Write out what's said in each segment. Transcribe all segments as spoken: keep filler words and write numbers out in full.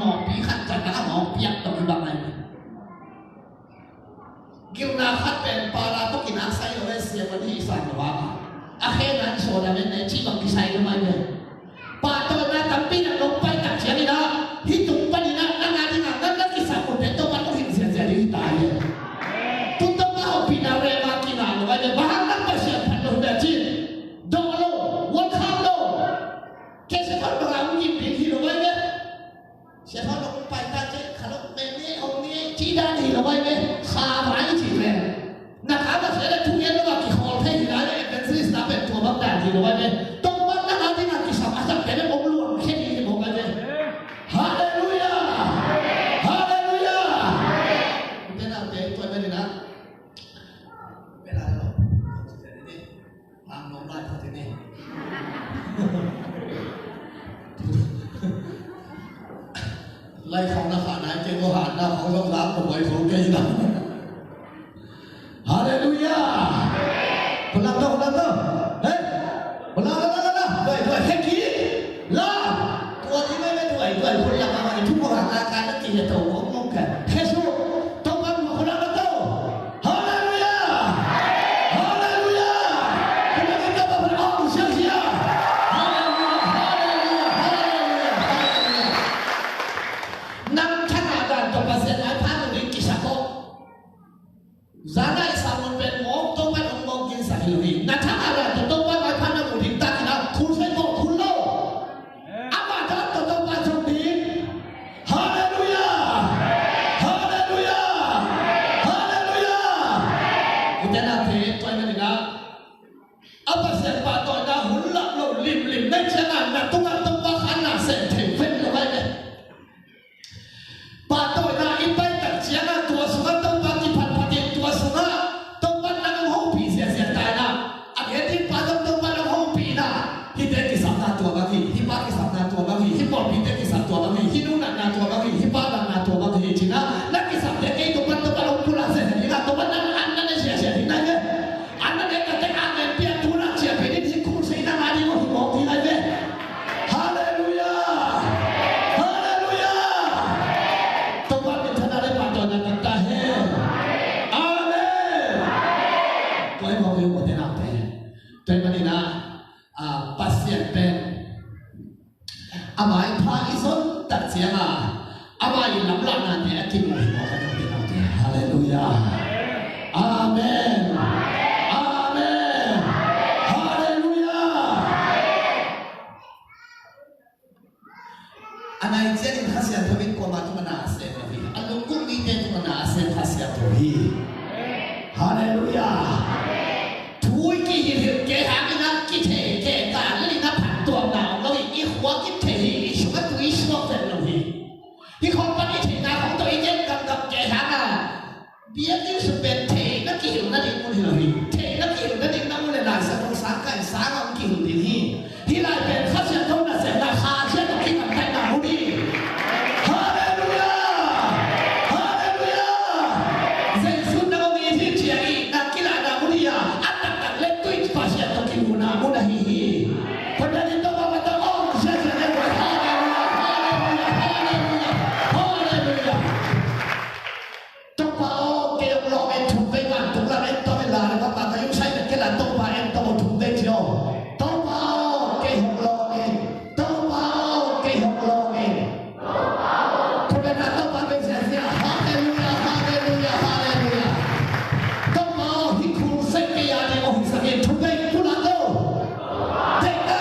mawhpi khat zat a mawhpi a tong i bang ai. Gilna khat pen para tawh kinaksa hi lo, siavuan hi sang lo a. A khe nan sawt a men ne ci bang kisai lo mai ve. Pahtawina tampi na nong pai tak ciangin ah, hih tung panin ah nang a dingin ah nang na kisap uh teh Topa hong hilh ziahziah ding hi ta hi. Tu Topa hong pina rema kina lo ai ve, bang hang nang Pasian phat lo hi meh ci. Dawh lo, welcome lo. Kei se thon bang a hong gim ding hi lo ai ve. Sia thon lo kong pai ta cih kha lo, men ni hong ni cih dan hi lo ai ve. Kha vai cih ve. Na kha va sia le thu ngen lo va kikhawl thei hi lai le, evangelist na pen tua bang dan hi lo ai ve. Tong bang na a ding a kisam a sak te le om luang khe hi lo ai ve. Halleluiah. Halleluiah. Te na te tua na ni na. Bela lo. Ang nong lai pha te ni. Lai khong na kha nai ke ko han na khong zong zang ko bai khong ke na. Halleluiah. Pulang to, pulang to. Hei. Pulang, pulang, pulang, pulang. Tuai, tuai, hei ki. La. Tuai, tuai, tuai, pulang, pulang. Thu ko han na ka na ki ya to, mo, mo ka. Hesu. Topan mo, pulang to. Halleluiah! Halleluiah! Halleluiah! Halleluiah! Halleluiah! Halleluiah! Nang thangah dan tawh Pasian maipha mu ding kisap aw. Zan a i sam un pen mawk Topa in hong mawk ding sak hi lo hi. Na thangah dan tawh Topa maipha na mu ding tak in a khul sai mawk khul lo. Amah dan tawh Topa zong ding. Halleluiah! Halleluiah! Halleluiah! Ute nate, tua ahih manin ah, a Pasian pahtawina hun lap lo limlim na hih ciangin na tungah Topa kha na sem thei vet lo ai ve. Pahtawina i pai tak ciangin tua sungah Topa kiphatphat in, tua sungah Topa nang hong hopih ziahziah ta in ah. A gen ding pa zong Topa nang hong hopih in ah. Hihte kisapna tua bang hi, hih pa kisapna tua bang hi, hih pawlpite kisap tua bang hi, hih nu natna tua bang hi, hih pa natna tua bang hi, ci-in ah na kisapte kei tua pan tua pan hong pulak zen hi ding ah, tua pan nang an na ne siasia ding nai ve. An na ne ka tek amen pia tu na cia pe ding hih khul sei nang a ding hong hi mawk ding nai ve. Halleluiah! Halleluiah! Tua pan min thana le pa tua na tak ta hen. Amen! Tua hi mawk ding mawk ding nang te. Tua hi manin ah, a, Pasian pen a maipha i zon tak ciangin a mai lamlahnate a kimu hi mawk a, ute naute. Halleluiah. Amen. Amen. Halleluiah. A nai ciangin Kha Siangtho in kuamah tungah na a sem lo hi. A lunggulh mite tungah na a sem Kha Siangtho hi. Halleluiah. Thu i kihilhhilh kei hangin a kithei kei ka lel in a phattuamna om lo hi. I khua kithei hi, i sungah tui suak vet lo hi. Hih khawng pan i theihna khawng tawh i gen gamgam kei hangin a Biakinn sung pen theihna kihilhna ding mun hi lo hi. Theihna kihilhna ding na mun le Lai Siangtho sang kai sang a hong kihilh ding hi. Hih lai pen Kha Siangtho nasepna, Kha Siangtho kigamtatna mun hi. Halleluiah! Halleluiah! Jesu na hong it hi ci-a itna kilahna mun hi a, a taktak le tui Pasian tawh kimuhna mun ahi hi. Halleluiah! Halleluiah! Halleluiah! Halleluiah! Topa aw, kei hong lawm in thum vei vantung lam en tawm in la le, vangvang ka yung sai vet kei la, Topa en tawm aw thum vei ci aw. Topa aw, kei hong lawm in. Topa aw, kei hong lawm in. Thum vei na Topa vei zia zia. Halleluiah, halleluiah, halleluiah. Topa aw, hih khul sei kei a ding hong hisak in, thum vei pulak lo. Deihna.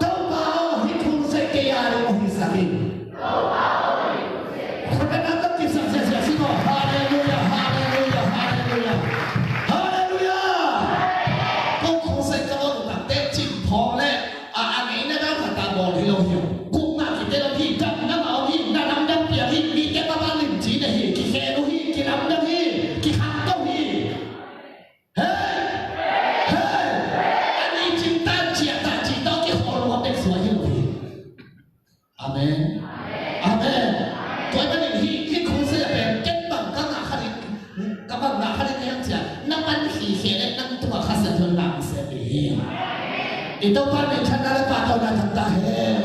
Topa aw, hih khul sei kei a ding hong hisak in. Halleluiah, tawh kisam siasia sing aw. Halleluiah, halleluiah, halleluiah. Halleluiah. Ko khung sai ka bawl takte cim phawng le a, a ngeina dang khat a bawl hi lo hi. Kukna kite lo hi, damna mah om hi, na lamdang piang hi, mite mah bang limci na hi, kikhel uh hi, kilamdang hi, kikhangto hi. Hei! Hei! A ni cing tan ciah tan ci tawh kikhawl luat dek suai hi lo hi. Amen. Amen. Tua ahih manin hih, hih khung sai a pen ken bang ka ngah kha ding, ka bang ngah kha ding hiam cih leh na pan khikhe leh nang tungah Kha Siangtho in na hong sem ding hi. I Topa minthanna le pahtawina thang ta hen.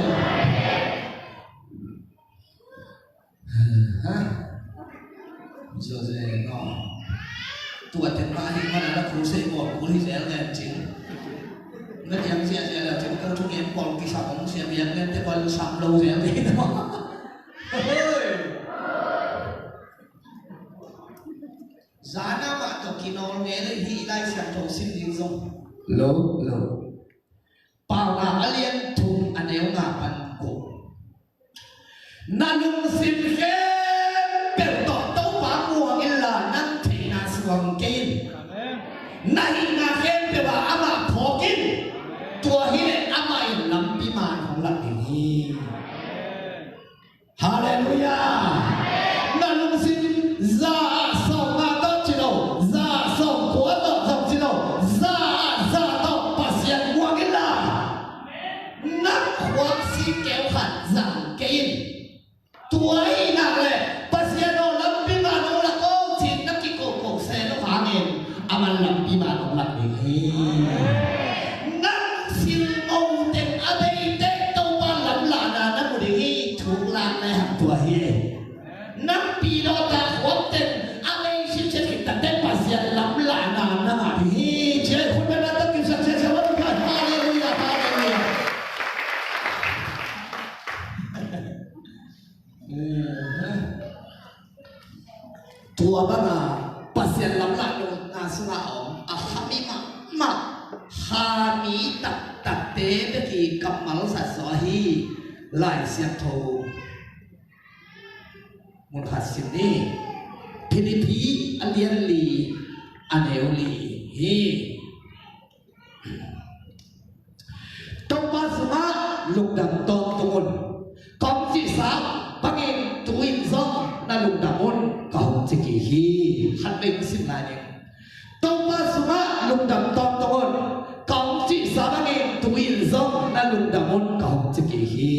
Tua teng mah hi mana na khu sei bawl kul hi zel ngen cin. Na diang ziahziah leu cin ko thungen bawl kisam hong siam hiam ngen te bawl sam lo zel ngen maw. Zana mah tawh kinawl ngei le hi Lai Siangtho sim ding zong. Lo, lo. Paunak a lian thum a neu nga pan guk. Na lungsim khempeuh tawh Topa muang inla nang theihna suang kei in. Na hihna khempeuh ah amah phawk in. Tua hileh amah in lampi man hong lak ding hi. Halleluiah. Na lungsim za ah sawm nga tawh ci lo, za ah sawm kua tawh zong ci lo, za ah za tawh Pasian muang inla. Nang khuak si keu khat zang kei in. Tua ahih nak leh Pasian aw lampi man hong lak aw cin na kikoko se lo hangin aman lampi man hong lak ding hi. Nang silmo teng a bei teh Topa lamlahna na mu ding hi. Thuk lak le hang tua hi. Nang pilawta khuak teng a bei sitset khit tak teh Pasian lamlahna na ngah ding hi. Ci-a khut beng na tawh kipsak ciatciat vat. Halleluiah, halleluiah. Tua banga Pasian lamlahna sungah a om a khami mahmah, khami taktakte bek i kammal zat zaw ahi Lai Siangtho mun khat sim ni. Philippi a lian li a neu li hi. Topa sungah lungdam tawntung un. Kong cihsa bangin tu-in zong na lungdam un, ka hong ci kik hi. Khat vei sim lai ning. Topa sungah lungdam tawntung un. Kong cihsa bangin tu-in zong na lungdam un, ka hong ci kik hi.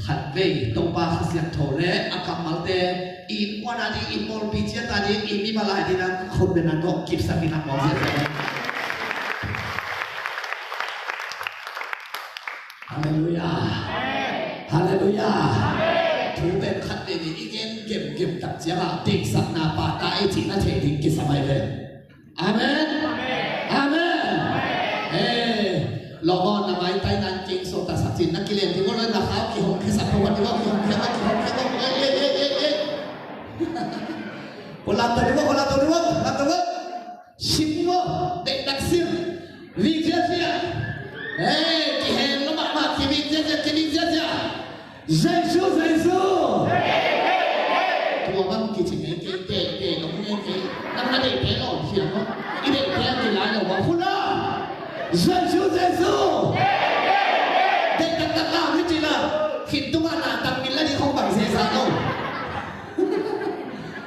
Khat vei Topa Kha Siangtho le a kammalte i innkuan a ding, i pawlpi ciat a ding, i mimal a ding a khut beng a tawh kipsak in a mawk ziahziah. Halleluiah. Halleluiah. Thu pen khat vei ni i gen gemgem tak ciangah deihsakna pahtak i cihna thei ding kisam ahi ve. Amen. Amen. Eh, lawmawh na maitai nan keng sawta sak cin na kilem ding aw, na khau kihong khe sak pawan ding aw, kihong khe sak, kihong khe sak. Eh, eh, eh, eh, eh. Ko lam ta ding aw, ko lam ta ding aw, lam ta ding aw. Sim aw, deih tak sim. Vik ziahziah. Eh, kihel lo mahmah, kivik ziahziah, kivik ziahziah. Jesu, Jesu. Tua bang kici ngei kei, te, te, lo ngei kei. Nang na deihte lawm hiam maw? I deihte a kilai lo maw? Hula. Jesu, Jesu. Deih taktak lam hi ci la. Khin tungah na tang min la ding hong bang zeza lo.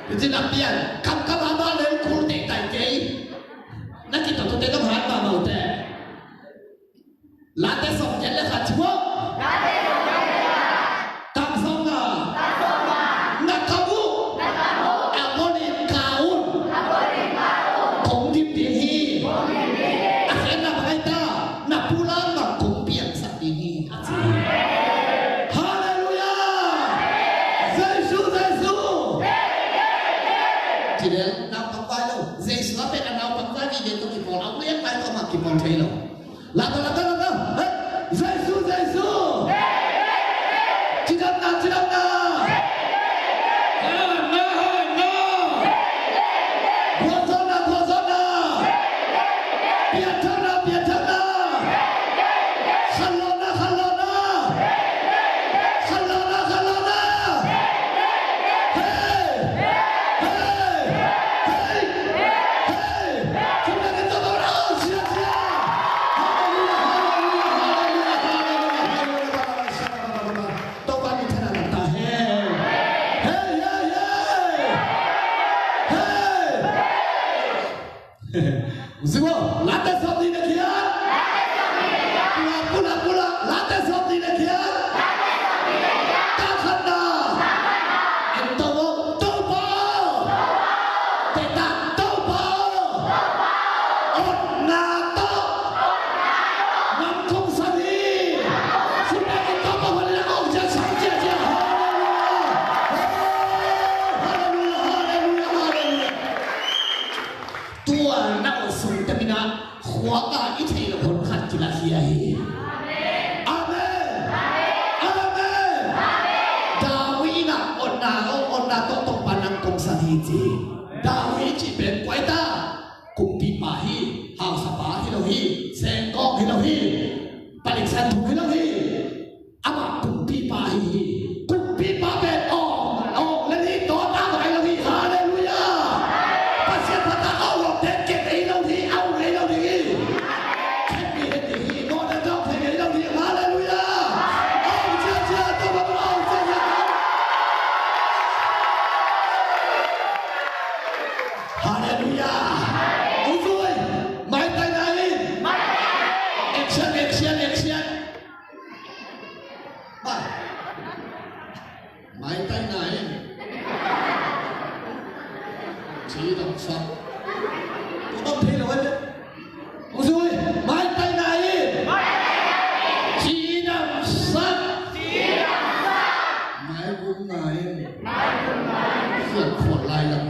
Hi ci na pian. Kam kam a ba leng kul deih tai kei. Na kitawh tute kam hat mahmah uh teh. Late sawmgiat le khat ci maw? Tang sawmnga. Na kam uh. A bawlin ka un. Kong dim ding hi. A khenna bang ai ta. Na pulan bang kong piangsak ding hi. A ci. Halleluiah. Jesu, Jesu. Ci lel naupang vai lo. Jesu a pek a naupang vai vive tawh kipawl. A ulian vai tawh mah kipawl thei lo. Lata, lata, lata. Hey, Jesu, Jesu. Cidamna, cidamna. Hosanna, hosanna. Hosanna, hosanna. Pianthakna, pianthakna. Khanlawhna, khanlawhna. Khanlawhna, khanlawhna. Hey! Hey! Hey! Hey! Ci hi. David cih pen kua hi ta? Kumpipa hi. Hausapa hi lo hi. Sengkawng hi lo hi. Palik santhum hi lo hi. Amah kumpipa hi hi. Kumpipa pen awng, awng le ni tawh ta mai lo hi. Halleluiah. Pasian phat a awng awngte kep ei lo hi. Awng ei lo ding hi. Khem hi, khem hi. Gawtna tawh khem ei lo hi. Halleluiah. Awng ciacia, Topa awng ciacia. Halleluiah. Ong zui. Maitai nai. Action, action, action. Mai. Maitai nai. Cidam sak. Cidam thei lo ai. Ong zui. Maitai nai. Cidam sak. Maigum nai. Sian khuan lai lam.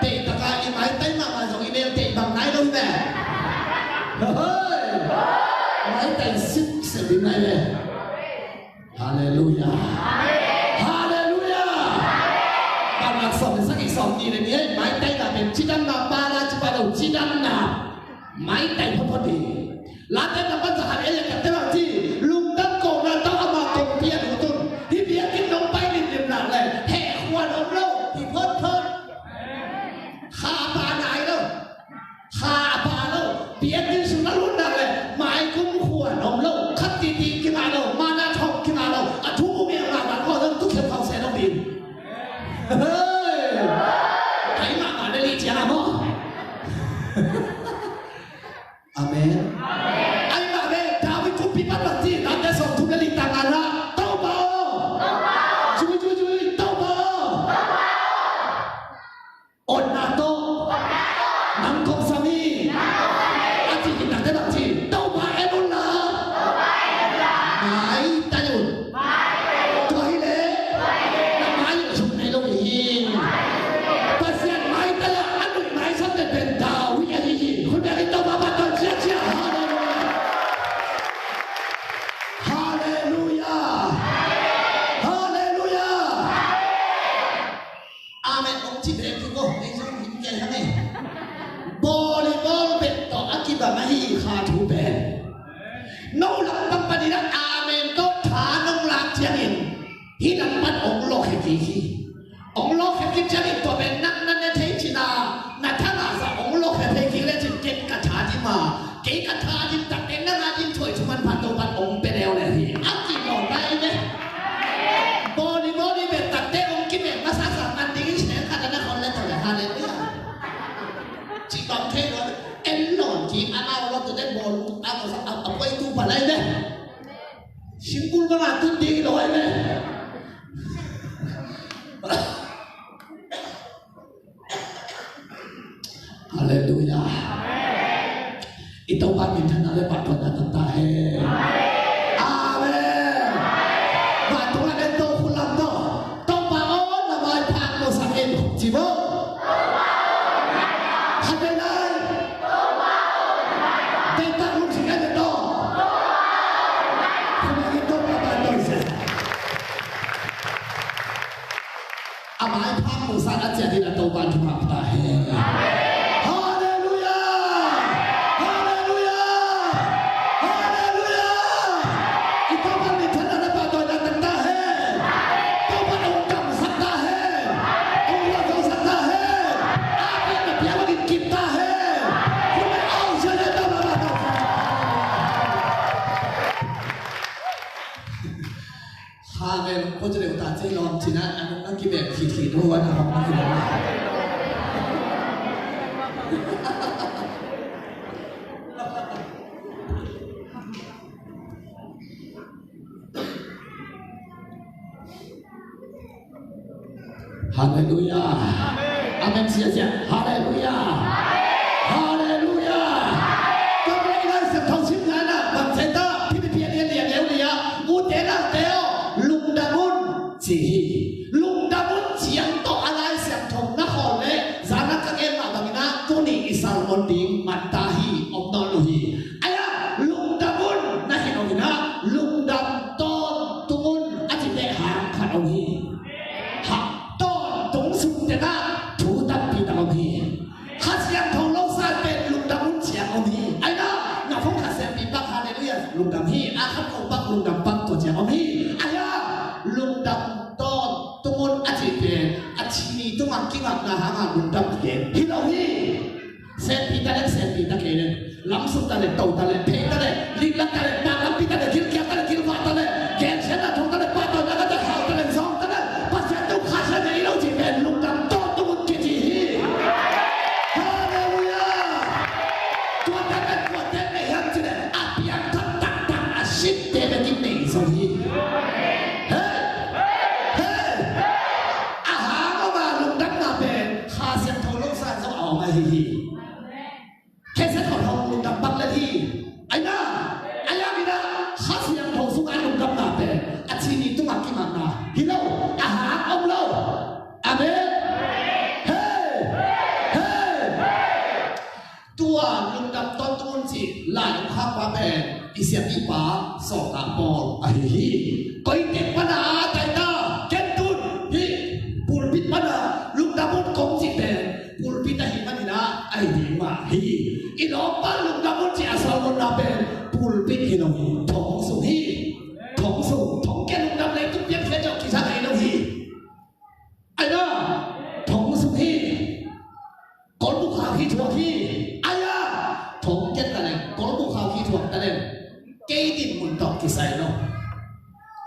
Tei taka i maitai mahmah zong i mel tei bang nai lo hi ve. Hoi. Maitai sipsep i nai ve. Halleluiah. Halleluiah. Bang nak sawm le sagih, sawm nih le nih, hei, maitai na pen cidamna, pala ci pah lo, cidamna. Maitai photphot hi. Late na pan za khat ei a khat te bang ci, lungdam kohna tawh ama kongpi a lut un. Hih biakinn nong pai limlim nak leh heh khuan om lo hi photphot. Kha a pa nai lo. Kha a pa lo. Biakinn sung na lut nak leh maikum khuan om lo. Khat titi kingah lo. Mana thong kingah lo. A thu mu miang ngah ngah khuan lo. Tu khiam khau se lo ding. Hei. Kai mahmah le li ciang a maw. Amen. Amen. Ai, amen. David kumpipa bang ci, Late sawmthum le li, tang ngana. Topa aw. Topa aw. Zui, zui, zui. Topa aw. Topa aw. Otna tawh. Otna tawh. Nang kong sam hi. Nang kong sam hi. A ci hi, Late bang ci. Topa en un la. Topa en un la. Maitai un. Tua hi leh na mai uh suk nei lo hi. Pasian maitai a a nuih maisatte pen David ahi hi. Hun bek in Topa phat tawn ciacia. Halleluiah. Halleluiah. Halleluiah. Amen ong ci bek hi ko, ei zong hin kei hang ei. Bawl i bawl bek tawh a kibang ahi kha thu pen. No lam pang panin ah amen tawh tha nong lak ciangin hih lam pan ong lawhkhia kik hi. Ong lawhkhia kik ciangin tua pen nang na ne thei cin a, na tha ngah zah ong lawhkhia thei kik lecin ken ka tha dim a, kei ka tha dim takte nang a dim thuai thu manpha Topan ong pia leuleu hi. A kilawm lai ve. Bawl i bawl i bet takte ong kimek masa sa man dingin seng khat a na khon le tawh le. Halleluiah. Ci bang thei lo. En lawn ci a nau lo tawh te bawl a ko sa a, a poi tu pa lai ve. Singkul bang a tun ding lo ai ve. Halleluiah. I Topa minthanna le pahtawina tang ta hen. Amen. Vantung a den to, khut lam to. Topa aw, na maipha musak in, ci bo. Khat vei lai. Topa aw, na maipha. Topa aw, na maipha. Topa aw, na maipha. A maipha musak a ciat in a Topa thupha pia ta hen. Halleluiah! Halleluiah! Halleluiah! I Topa minthanna le pahtawina tang ta hen. Topa ong kamsak ta hen. Ong lawhthawsak ta hen. A pen na pia bangin kip ta hen. Hun bek ong sia le Topa mah ta hen. Kha vel ko ci leu ta ci lawm cin a, a nung a kibek khit khit uh a, a hong a kibek. Halleluiah. Amen. Amen, sia, sia. Halleluiah. Halleluiah. Tua pen i Lai Siangtho sim ngai na, bang ci ta, Philippi a lian li a neu li a, ute naute aw, lungdam un, ci hi. Lungdam un ciang tawh a Lai Siangtho na khawl leh, zan a ka gen mah bangin ah, tuni i sermon ding mat ta hi, om nawn lo hi. Ai-a, lungdam un, na hi lo in ah, lungdam tawntung un, a cih leh hang khat om hi. Ha, tawntung sung te na Pasian om hi. Ahi a, lungdam tawntung un a cihte a cini tungah kingakna hangah lungdam kei hi lo hi. Senpi ta le senpi ta kei le, lamsuk ta le, to ta le, phei ta le, linglat ta le, paklampi ta le, gilkial ta le, gilvah ta le, gensiatna thong ta le, pahtawina ta le, hau ta le, zawng ta le, Pasian tung khasia nei lo cih pen lungdam tawntung un kici hi. Halleluiah. Tuate pen tuate nei hiam cih le a piangthak taktak a sitte pen i nei zo hi. Hei! Hei! A hang om a lungdamna pen Kha Siangtho lo sa zong a om ahi hi. Khesia thawh hong lungdam bang le hi. Aina, a yangina Kha Siangtho sungah lungdamna pen a cini tungah kingakna hi lo, a hang om lo. Amen. Hei! Hei! Tua lungdam tawntung un cih lai hong khakpa pen i siapipa Sawltak Paul ahi hi. Koi tek pana a taita, ken tun hi pulpit pana lungdam un kong cih pen pulpit ahi manin ah ahi ding mah hi. I lawmpa lungdam un cih a sawlnopna pen pulpit hi lo hi, thong sung hi. Thong sung, thong kia lungdam leitung piangkhia ciang kizang ahi lo hi. Aina, thong sung hi. Kolbuk khau hi thuak hi. Aia, thong kia taleng kolbuk khau hi thuak taleng kei dinmun tawh kisai lo.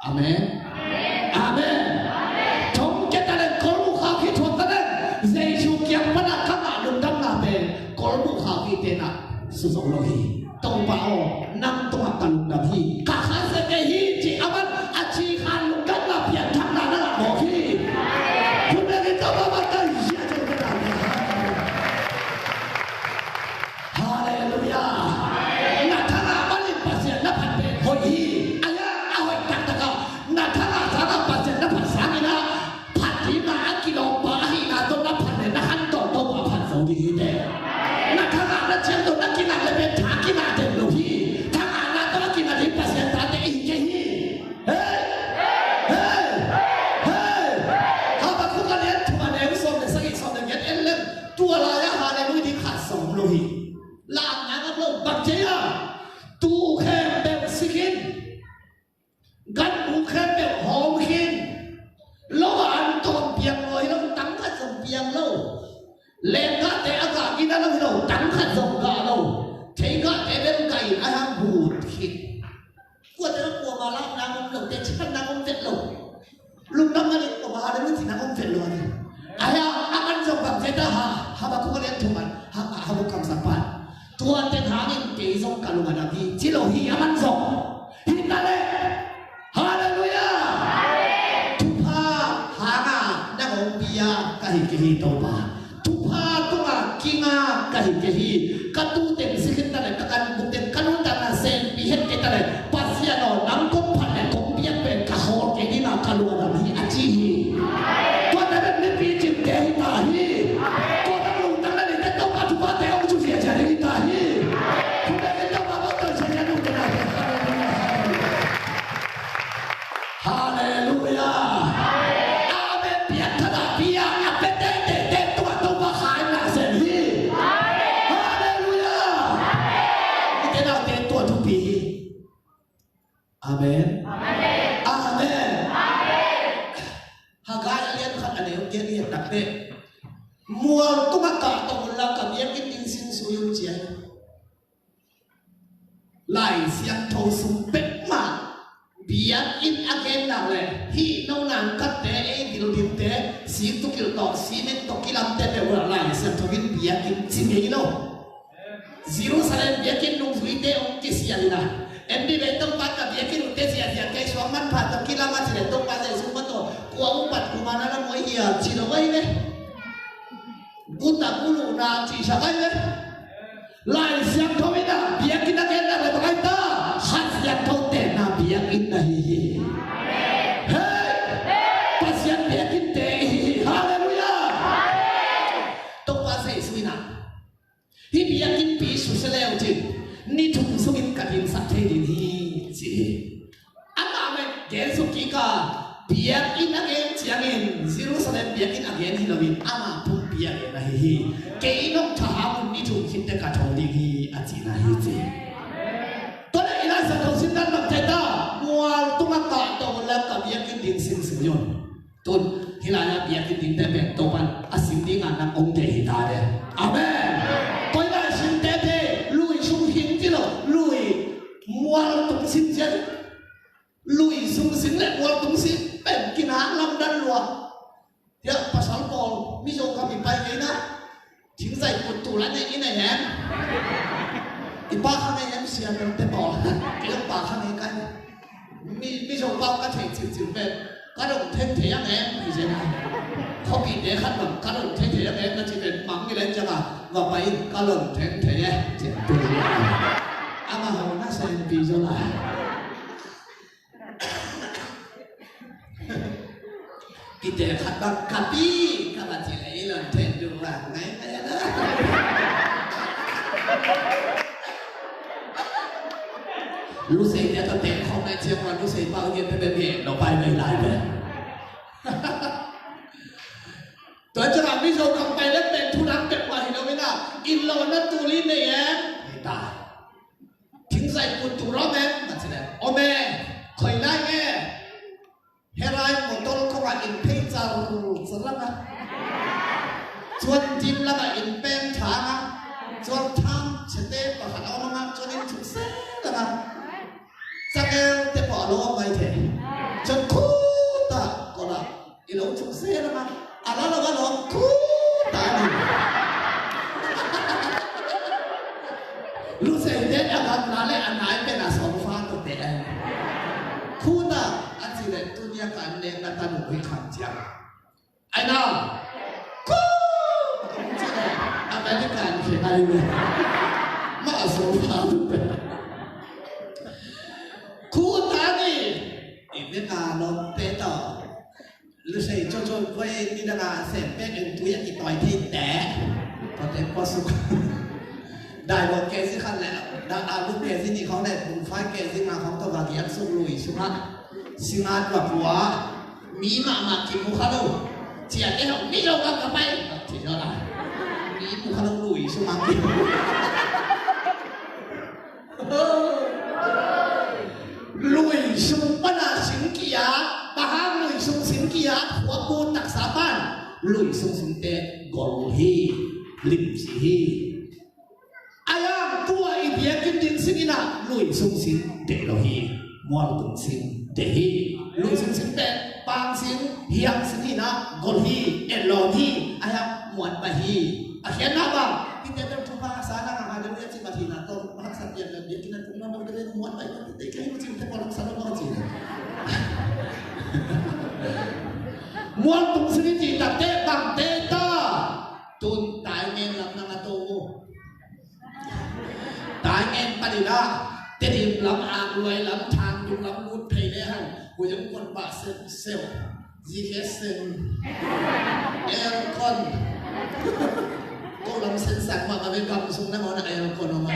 Amen. Amen. Thong kia taleng kolbuk khau hi thuak taleng Jesu kiang pana ka ngah lungdamna pen kolbuk khau hi tena suzo lo hi. Topa aw, nang tungah ka lungdam hi. Ka khasia kei hi ci a man a ci khan lungdamna pianthakna na ngah mawk hi. Hun bek in Topa bang ka zia ciang ka na. Halleluiah. Na thangah manin Pasian na phat pen hoih hi. Aia, a hoih taktakah na thangah sangah Pasian na phat sangin ah phat dingah a kilawmpa ahihna tawh na phat le na khan tawh Topa phat zo ding hi teh. Na thangah na ciang tawh na kinah le pen tha kinah den lo hi. Thangahna tawh a kinah ding Pasian tate i hi kei hi. Hei! Hei! Hei! Habakkuk a lian thum a neu sawm le sagih, sawm le giat en leng tua lai-ah Halleluiah ding khat zong om lo hi. Lamna ngam lo, bang ci a, tuu khempeuh si khin, ganbu khempeuh hawm khin, lo a an tawm piang lo hi lo, tang khat zong piang lo. Lenggahte a gah gina lo hi lo, tang khat zong gah lo. Theigahte bel gah in a hang but khin. Kuate lo kuama lamna om lo, teci khatna om vet lo. Lungdam manin om a, Halleluiah cihna om vet lo a ni. Ahi a, a man zong bang vet a ha, Habakkuk a lian thum a, ha, ha, Habakkuk kamsang pan. Tua teng hangin kei zong ka lung a dam hi ci lo hi, a man zong. Hi ta leh. Halleluiah. Thupha hanga nang hong pia ka hi kei hi Topa. Thupha tungah kinga ka hi kei hi. Ka tu teng si khin ta leh, ka ganbu teng, ka nuntakna senpi het kei ta leh, Pasian aw, nang kong phat leh kong piak pen ka khawl kei ding a ka lung a dam hi a ci hi. Tua ta bek mipi cimte hi ta hi. Tua bek lungtang na neite Topa thuphate hong zu ziazia ding hi ta hi. Tua bek in Topa bawltal ziazia ding hi ta hi. Halleluiah. Amen. Piangthak a pia a pia teitei tungah Topa khaina sem hi. Halleluiah. I te naute tua thupi hi. Amen. Amen. Haggai a lian khat a neu giat i et tak teh, mual tungah kah tawh unla ka biakinn ding sin sui un ci a hi. Lai Siangtho sung pek mah biakinn a gen nak leh hih no nang katte, ei buildingte, sik tukilh tawh, cement tawh kilamte peuh uh ah Lai Siangtho in biakinn ci ngei lo. Jerusalem biakinn nungzuite hong kisial in ah, en dih ve, Topa, ka biakinn uh teh ziahziah kei, suang manpha tawh kilam a ci leh, Topa Jesu mah tawh kua uh pat kuman a lam uh hi hiam ci lo ahi ve. Guta guluhna cihsak ahi ve. Lai Siangtho in ah biakinn a gen nak leh bang ahi ta? Kha Siangtho tenna biakinn ahi hi. Hei! Pasian biakinn te ihi hi. Halleluiah! Topa Jesu in ah, hih biakinnpi susia le uh cin, ni thum sungin ka dinsak thei ding hi, ci hi. Amah mah gen suk kik a, biakinn a gen ciangin Jerusalem biakinn a gen hi loin amah pumpi a gen ahi hi. Kei nong thahat un ni thum khit teh ka tho ding hi, a cihna hi, ci hi. Tua leh i Lai Siangtho Tawh sin dan bang thei ta, mual tungah kahto un la ka biakinn ding sing sing un. Tun hih lai-ah biakinn dingte pen Topa'n a sing dingin nang hong deih hi ta ve. Amen. Koi lai singte thei, lui sung hing ci lo, lui mual tung sin ciang. Lui sung sing le mual tung sin pen kinang lamdang lua. Hiah pasal pawl, Mizo kam i pai ngei na. Thingzai put tu la nei i nei em? I pa kha ngei em, siam em te pawl? Kei pa kha ngei kai. Mi, Mizo pau ka thei cil cil pen. Ka dong thei thei ang em, hi zen a. Khuapite khat bang, ka dong thei thei ang em, na ci pen mang mi len ciang a. Va pai in, ka dong thei thei e. Ci tu. Ama hau na sen pi zo la. Pite khat bang ka pi, ka va ci le i lon then du bang ngai ngai a na. Lusei te to te khong nai ciang wa lusei pau gen te be be no pai ngai lai be. Tua ciang a Mizo kam pai le pen thu dang pek wa hi lo mi na. In lo na tu li nei e. Hi ta. Thingzai put tu rom e, na ci le. Om e, khoi lai nge. Herai motor kong a in phei car car lang a. Chuan dim lang a in peng thang a. Chuan thang chete pakhat a om ang a, chuan in chuk se lang a. Changel te pawh a lo om mai thei. Chuan khut a kol a. I lo chuk se lang a, a la lo a lawm khut a ni. Lusei te a gamla le a nai pen a sawm fa tawh te a ni. Khut a, a ci le tunia kan leng na ta nu hi kham ciang. Ai na. Khut a ci le a bali kan khe ai ni. Ma a sawm fa tawh te. Khut a ni. I ve ka lawm te tawh. Lusei cawcawh kua e, nidang a sem pek in tui a kitawi thei te. Pate pua suk. Dai bawk kezi khat le, da a lu kezi nih khawng le, bung fai kezi nga khawng tawh va giak suk lui sungah. Singat va pua. Mi mahmah kimu kha lo. Ciate hawh mi lo ka ka pai. Ci zaw la. Mi mu kha lo lui sungah kimu. Lui sung pana sing kiat, bang hang lui sung sing kiat, khua pu taksa pan lui sung singte gol hi, limci hi. Ayang tua i biakinn ding sing inah lui sung sing deh lo hi, mual tung sing deh hi. Lui sung sing pen pang sing, hiang sing hinah gol hi, etlawm hi, ayang muat pai hi. A khiatna bang, kite pen thupha sa nang a haleluya ci mat hinah tawh. Haksa pian le biakinn a tung na mawk te le muat pai mawk te kei mu cin te pawl haksa lo mawk cin. Mual tung sini ci takte bangte ta. Tun tai ngen lam nang a to mu. Tai ngen palila. Tedim lam, Akluai lam, Thangdung lam lut phei le hang. Huyung kon ba seu seu. Zikhe sen. Aircon. Ko lam sen sang ma ma ve gam sung na ngona aircon ma.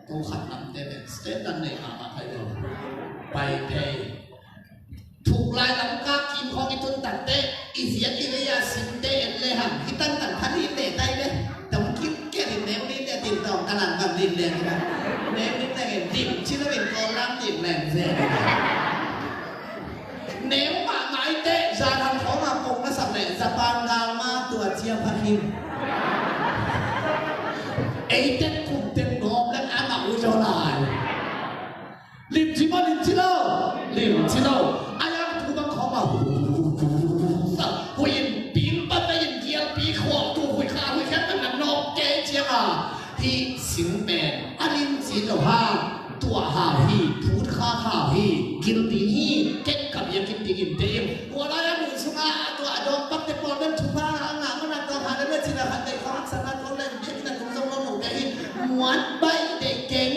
Ko khat lam te ve. State dan nei ma ma phai lo. Pai phei. Thuk lai lam ka kim khong i tun tak te. I ziak i lei a sim te en le hang. Hi tan tan phan i te tai le. Tam kim ke rin neu ni te tin tong ka lan ban rin le ni na. Neu ni te rin dim. Chi lo in ko lam dim leng ze. Neu mahmah i teh, zan ham khawng a kong na sak leh, Japan gal ma tua cia pha khin. Ei tek kum tek ngawm leng amah uh zaw lai. Limci maw, limci lo? Limci lo. A yang thu bang khawng a hu, hu, hu, hu, hu, hu. Hui in ping pa pe in gial pi khuak tu hui kha hui khen kan nan nawk kei ciang a. Hih sing pen a limci lo hang. Tuah hau hi, phut khak hau hi, gil ding hi, ken ka biakinn dingin deih ing. Tua lai a mun sungah a tuah a dawng pakte pawl bel thupha a ngah mana tawh ha le le cina khat deih khawng haksatna tawh le biakinn a tung zong lo note hi. Muat baih deih keng.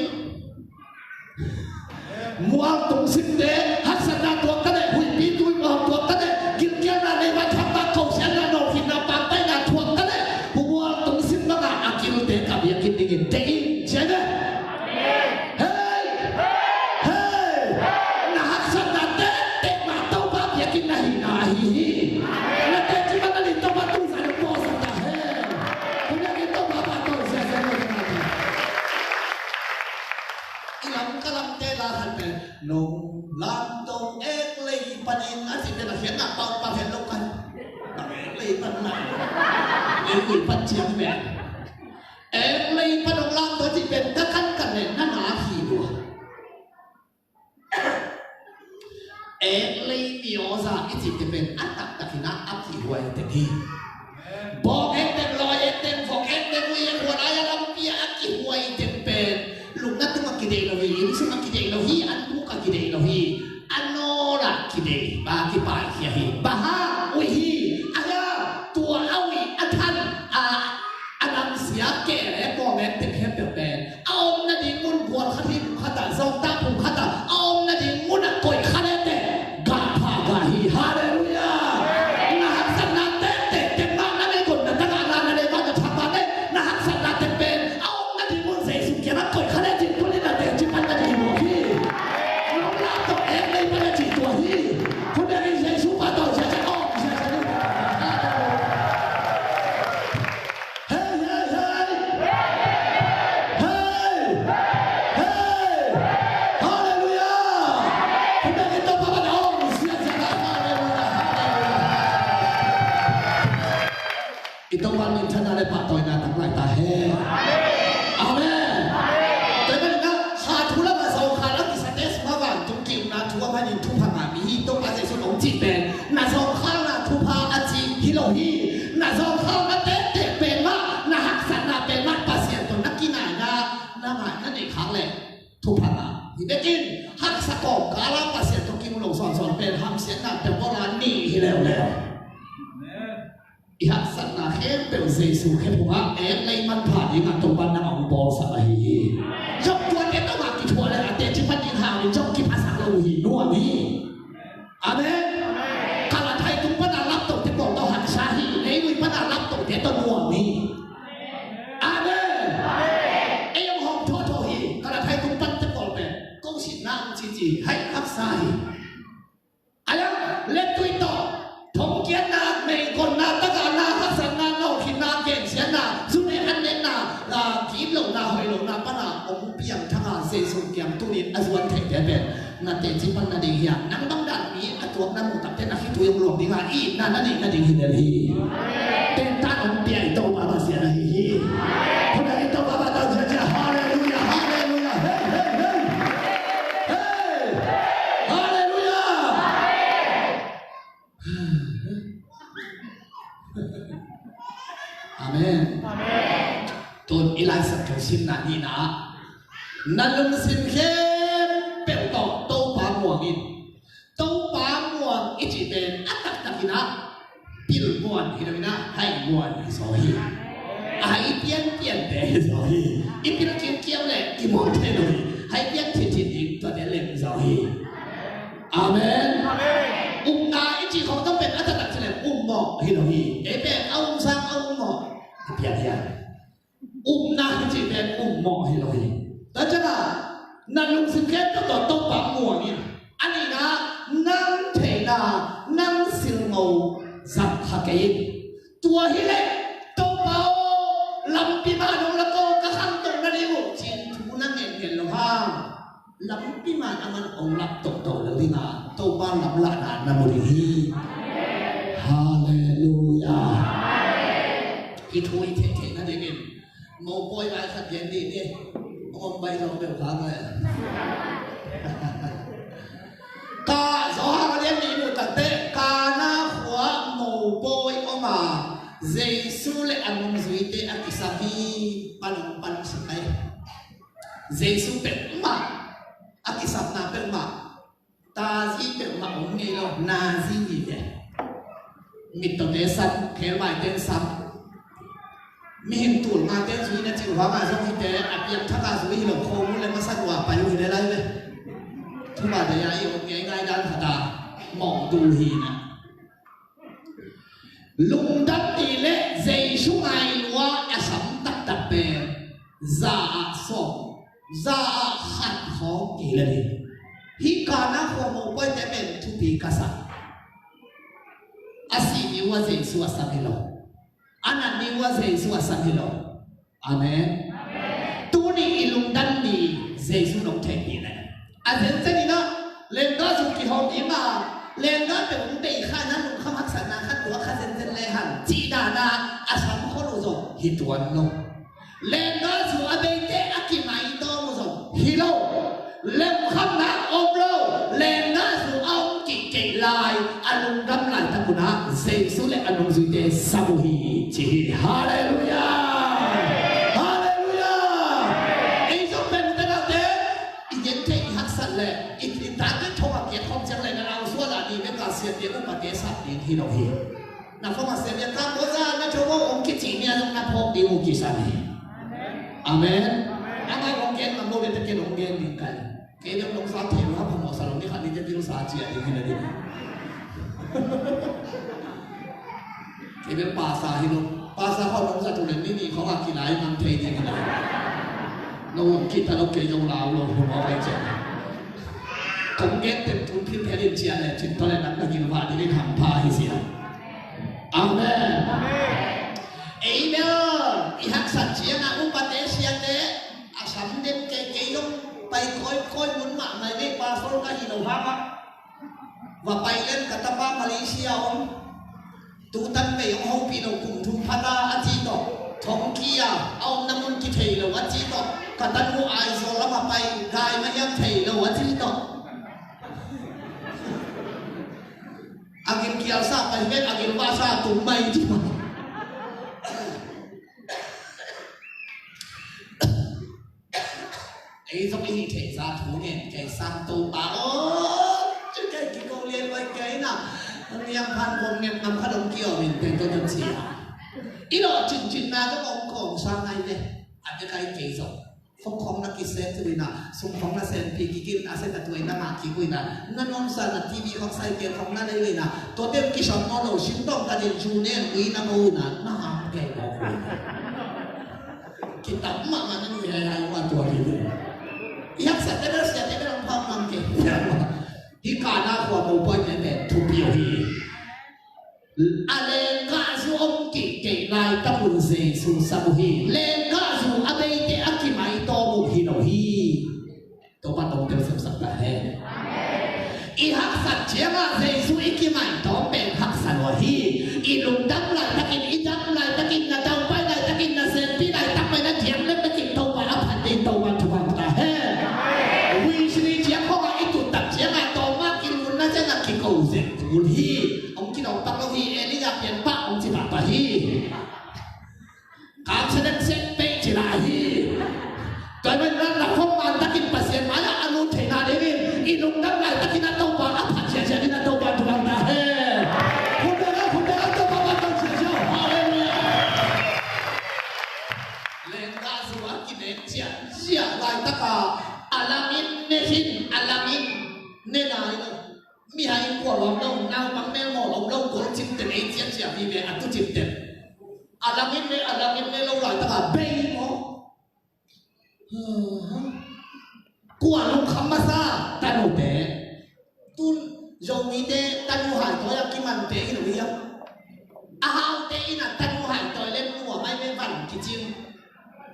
Mual tung sinte haksatna tuak ka deih, huihpi tui mawh tuak ka deih, gilkialna nei vai thaktak ko sianna no fitna pangpaina thuak ka deih. Hu mual tung sin bangah a gilte ka biakinn dingin deih ing. Ciai ve. Hei! Hei! Na haksatna tektek mah Topa biakinn na hihna ahi hi. Na teci mah na lin Topa tungzan na pawlsak ta hen. Hu biakinn Topa pahtawi siasia lo hi mah hi. Nong lamto eklei panin a cihte na khiatna pau pau hen lo kan. Bang eklei pan na. Eklei pan ciang ve. Eklei pan nong lamto cih pen ka kan kan le na na hi lua. Eklei mioza i cihte pen a taktakin a kihuai teng hi. Bawng etteng, lawi etteng, vok etteng, ui e, huan ai a lampi a kihuai teng pen lungna tungah kideih lo hi, inn sungah kideih lo hi, an bukah kideih lo hi, a nawlah kideih, ba kipaikhia hi. Bang hang ui hi, a hia, tua a ui a than a, a namsia keh le bawng etteng khempeuh pen a omna ding mun gual khat hi, khat ah, zong tah phung khat ah, a omna ding mun ah koih kha lete gah pha gah hi. Halleluiah. Na haksatna tengteng teng mah na nei gon na tagah na na nei mah na thak mah nei, na haksatna teng pen a omna ding mun Jesu kiangah koih kha lete cin tuni na teci pan na ding hi mawk hi. Nong lamto eklei pan a cih tua hi. Khut beng in Jesu pa tawh ziahziah om ziahziah ni. Hei, hei, hei. Hei. Hei. Halleluiah. Khut beng in Topa pan a om ziahziah ni. Halleluiah. Halleluiah. I Topa minthanna le pahtawina tang lai ta hen. Amen. Tua ahih manin ah kha thu lam a zawngkhal a kisate sungah vantung ki-ukna thu a manin thupha ngah mi hi. Topa Jesuh in hong cih pen na zawngkhalna thupha a ci hi lo hi. Na zawngkhalna tengteng pen mah, na haksatna pen mah Pasian tawh na kinaina, na ngaihna neih khak leh thupha ngah hi bek in, haksa kawmkal a Pasian tawh kimu lo sawnsawn pen hamsiatna peuh bawl a nih hi leuleu. I haksatna khempeuh Jesu khe phungah eklei manpha dingah Topa nang a hong bawlsak ahi hi. Job tuate tawh mah kithuah le a teci pan ding hau in Job kiphasak lo uh hi, nuam hi. Amen. Kalathai tung pana laptote pawl tawh haksa hi. Leilui pana laptote tawh nuam hi. Amen. Ei hong hawm thotho hi. Kalathai tung pante pawl pen ko sitna ang cici hai haksa hi. Ayang lettui tawh thongkiatna, meigonna, tagahna, haksatna, nawhkhinna, gensiatna, zune an netna, la kim lohna, hoih lohna pana hong piangthak a Jesu kiang tunin a zuan theite pen na teci pan nading hi a, nang bang dan mi a tuakna muh takte na khitui hong luang ding a, i itna na neih nading hi lel hi. Tentan hong pia i Topa Pasian ahi hi. Khut beng in Topa Pasian, halleluiah, halleluiah, hei, hei, hei. Hei! Halleluiah! Amen. Tun i Lai Siangtho simna nihna ah, na lungsim khempeuh tawh Topa muang in. Topa muang i cih pen a taktakin ah pil muan hi lo in ah, hai muan hi zaw hi. A hai pianpiante hi zaw hi. I pil kiukiau le i muan thei lo hi. Hai pian thitthit ding tuate lem zaw hi. Amen. Upna i cih khawng tawh pen a taktak ci lem um mawh hi lo hi. Ei pen a um sang a um mawh a piang hi a. Upna hi cih pen um mawh hi lo hi. Tua ciangin na lungsim khempeuh tawh Topa muang in. A nihna, nang theihna, nang silngo zang kha kei in. Tua hi leh Topa aw, lampi mah nong lak aw, ka khantoh nading uh ci-in thu na ngen ngen lo hang, lampi mah a man hong lak tohtoh lo ding a, Topa lamlahna na mu ding hi. Halleluiah. Hih thu i theihtheih nadingin mopawi vai khat gen dih ni. Hong om baih zong peuh kha ngai. Ka Johan a lian nih muh takte, Kana khua mopawi om a, Jesu le a nungzuite a kisam hi, pan hong pan si pai. Jesu peuhmah, a kisapna peuhmah, tazi peuhmah om ngei lo, nazi hi ve. Mittawte sam, khelmaite sam. Mihing tul ngate zui na cih uh hangah zong hite a piangthak a zui hi lo, khomu le masa tua pai uh hi le lai ve. Thuma dei a i om ngei ngai dan khat a mawh tul hi na. Lungdam ni le Jesu ngai lua a sam taktak pen za ah sawm, za ah khat khawng kei le ding. Hih Kana khua mopawite pen thupi ka sa. A sih ni uh a Jesu a sam hi lo. A nat ni uh a Jesu a sam hi lo. Amen. Tuni i lungdam ni Jesu nong theihpih le a zenzen in ah Lenggahzu kihawm ding a, lenggah peuh hong bei kha in ah lungkham haksatna khat tuak kha zenzen le hang cih dan a, a sam khol uh zong hi tuan lo. Lenggahzu a beite a kimaitawm uh zong hi lo. Lemkhamna om lo. Lenggahzu a om kik kei lai, a lungdam laitak un ah Jesu le a nungzuite sam uh hi ci hi. Halleluiah! Halleluiah! Ei zong pen ute naute, i gen thei i haksat leh i, i tak i thong a kiat khawm ciang leh na lau sual a ni bek a siate upate sap ding hi lo hi. Na phawk a siate ka ko za na tho ko ong kici ni a zong na phawk ding uh kisam hi. Amen. Ama ong gen ngam lo bek te ken ong gen ding kai. Kei bek nong sa thei lo, a phamawh sa lo ni khat ni te ding sa ciah ding hi na ding. Kei bel pasa hi lo. Pasa khawng nong zat uh leh ni nih khawng a kilai mang thei ding hi lo. Nong lawng kit ta lo kei zong lau lo hi maw ai ciah. Kong gen pen tun philphel in ciah leh cin tawh leh nang na gilvah ding in hampha hi sia. Amen. Ei bel i haksat ciangah upate siate a sam den kei, kei zong pai kawikawi mun mah mai vei, pastor ka hi lo hangah va pai leng ka tapa Malaysia om. Tutan vei hong hopih lo, kum thum pha ta a ci tawh. Thongkia a omna mun kithei lo a ci tawh. Ka tanu Aizawl lam a pai, gai mah hiam thei lo a ci tawh. A gilkial sa pai vet, a gilvah sa tum mai ci tawh. Ei zong i hih theih zah thu ngen kei sang Topa aw. Ci kei kiko lian vai kei na. Niang phan kong ngen ngam kha dong kiawm in teng to tun cia. I lawh cincinna zong ong kawng sang ngai ve. A te kai kei zong. Fok khong na kisek tu ina, sum khong na senpi kikin a se na tuai na ngah kik uina. Na nuamsa na T V khong sai kel khong na nei uina. Tua tem kisam maw lo, sim tawng ka din su nen ui na maw ina, na ham kei maw uina. Kitam mahmah na nui haihai uh a tua hi. I haksat te bel siate bel hong phak ngam kei. Hih Kana khua mopawi te pen thupi uh hi. A lenggahzu om kik kei laitak un Jesu sam uh hi. Lenggahzu a beite a kimaitawm uh hi lo hi. Topa tawngtel sepsak ta hen. I haksat ciangah Jesu i kimaitawm pen haksa lua hi. I lungdam laitakin, i dam laitakin, na taupai laitakin, na senpi laitak pai na diang lem na kim Topa a phat ding Topa thupha ta hen. Wisli ciang khawngah i tuttak ciangah tawma kilunna ciangah kiko zek kul hi. Hong kidawk pak lo hi, Elijah pian pah hong ci pahpah hi. Kamsa dek sek pei ci lai hi. Tua hi manin na phone man takin Pasian mai-ah a lut theihna dingin i lungdam laitakin a Topa a phat ziahziah dingin a Topa thupha ta hen. Khut beng a, khut beng a, Topa phat ziahziah. Halleluiah. Lenggahzu a kinek ziahziah laitaka a langin ne hin, a langin ne nai lo. Mihai in kua lawm lo, naupang melmawl om lo, kol cimten ei cianciah vive a tu cimten. A langin ne, a langin ne lo laitaka bei maw? Kua lungkham masa, tanute. Tun Zomite tanu haitawi a kimante hi lo hiam? A haute in a tanu haitawi le nuam ai ve van kicing.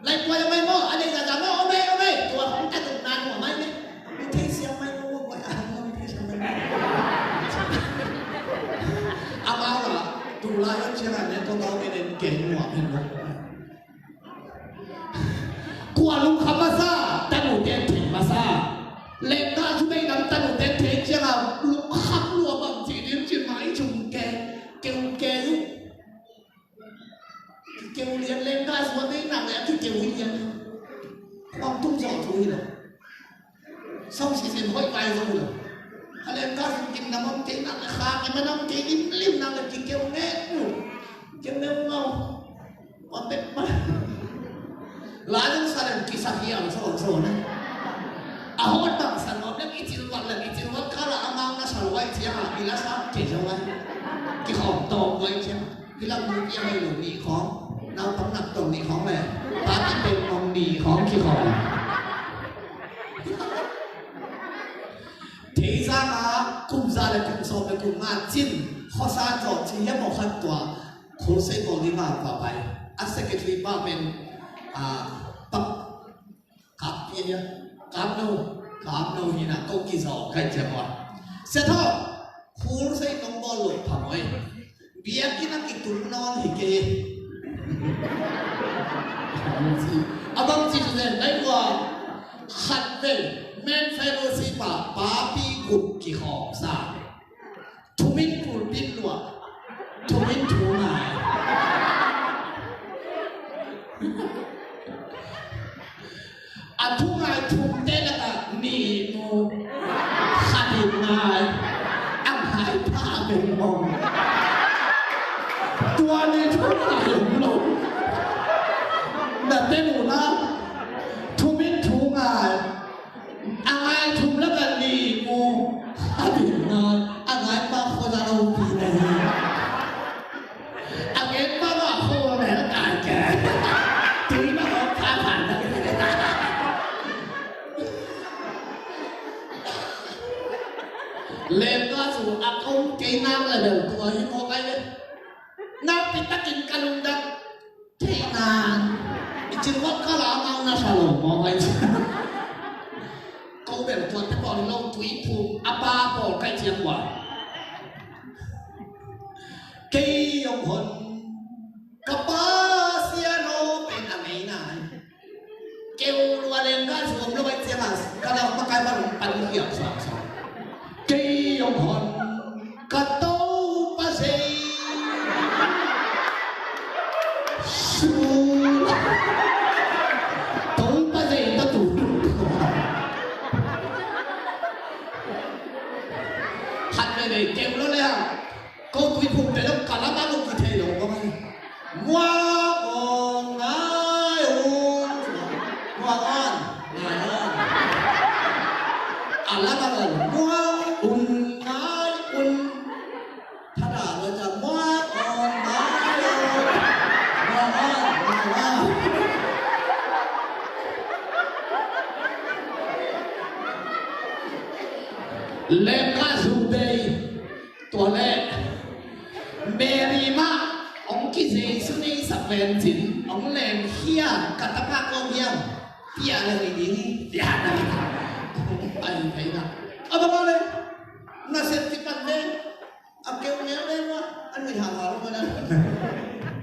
Lai puai a mai maw, a nei zaza maw, a mai, a mai. Tua hong ta tung na nuam ai mai. Mi thei siam mai maw, maw, maw, a maw, mi thei siam mai maw. Amau la, tu lai hong ciang a ne, ko tau ke den ke nuam hen maw. Kua lungkham masa, tanute thei masa. Lenggahzu bei lam tanute thei ciang a lungkham lua bang ci din ci mai cung ke, keu ke lu. Kikeu lian lenggahzu a bei nak leh a kikeu hi lian. Khuam tum zawh thu hi lo. Sawm sisin hoih vai zo hi lo. A lenggahzu kim nam om kei nak leh kha kim a nam kei limlim nak leh kikeu ngeh lu. Keu ngeu ngau. Khuam bek ma. Lai zong sa leng kisa hiam so so na. A hawt bang sa nuam leng i cilvat leng i cilvat kala a mang na sa luai ciang a i la sa kei zo ai. Kikhawm tawm luai ciang. Hi lam nu kia hoi lo nih khawng, naupang nak tawh nih khawng le, pa ki peng mong nih khawng ki khawng. Thei zang a kum za le kum sawm le kum nga cin, khuasa zawh ci hiam aw khat tua, khosei bawl ding a va pai. A secretary pa pen, a, pak, kap pia hia, kap no. Ka am lo hi na, ko kizawh ka hih ciang ua. Sia Thawng, khul sei nong bawl loh phamawh hi. Biakinn ah kitul nawn hi kei. A bangci tu zen dai ua. Khat vei, men fellowship ah papi group kikhawm sa. Thumin pulpit luah, thumin thu ngai. A thu ngai thumte lakah nih mu, khat in ngai, a ngai pha beng mong. Tua nih thu ngai om lo. Na ten uh na, thumin thu ngai. A ngai thum lakah nih mu, a din ngai, a ngai pa khua za lo pi na hi. A ngen pa ma khua mel kai ke. Tui ma khua pha pha na. Lem ka su a kong kei nang la bel tua hi mo kai le. Nakpi takin ka lungdam. Theihna. I cin vat ka la amau na sa lo maw kai ci. Ko bel tuate pawl hi lo tui phum a pa pawl kai ciang ua. Kei ong hon ka pa sia no pen a mei nai. Keu lua leng ka zuam lo kai ciang a ka la makai ma lung pan hiam suak suak. Kei ong hon ka Topa zei. Su. Topa zei ta tu. Khat veve keu lo le a. Ko tui phum te lo ka la ma lo ki thei lo ko mai. Muak on ngai un. Muak on ngai un. A la ma lo muak un ngai un. Thada lo ca muak on ngai un. Muak on ngai un. Lem ka zu bei. Tua leh Mary mah hong ki Jesu nei sak ven cin hong lem hiam, ka tapa kong hiam, piah le hi ding hi, piah le hi. Ai, thei na. A bang a le, na set kipan ve, a keu neu le wa, an mi ha ha lo ma na.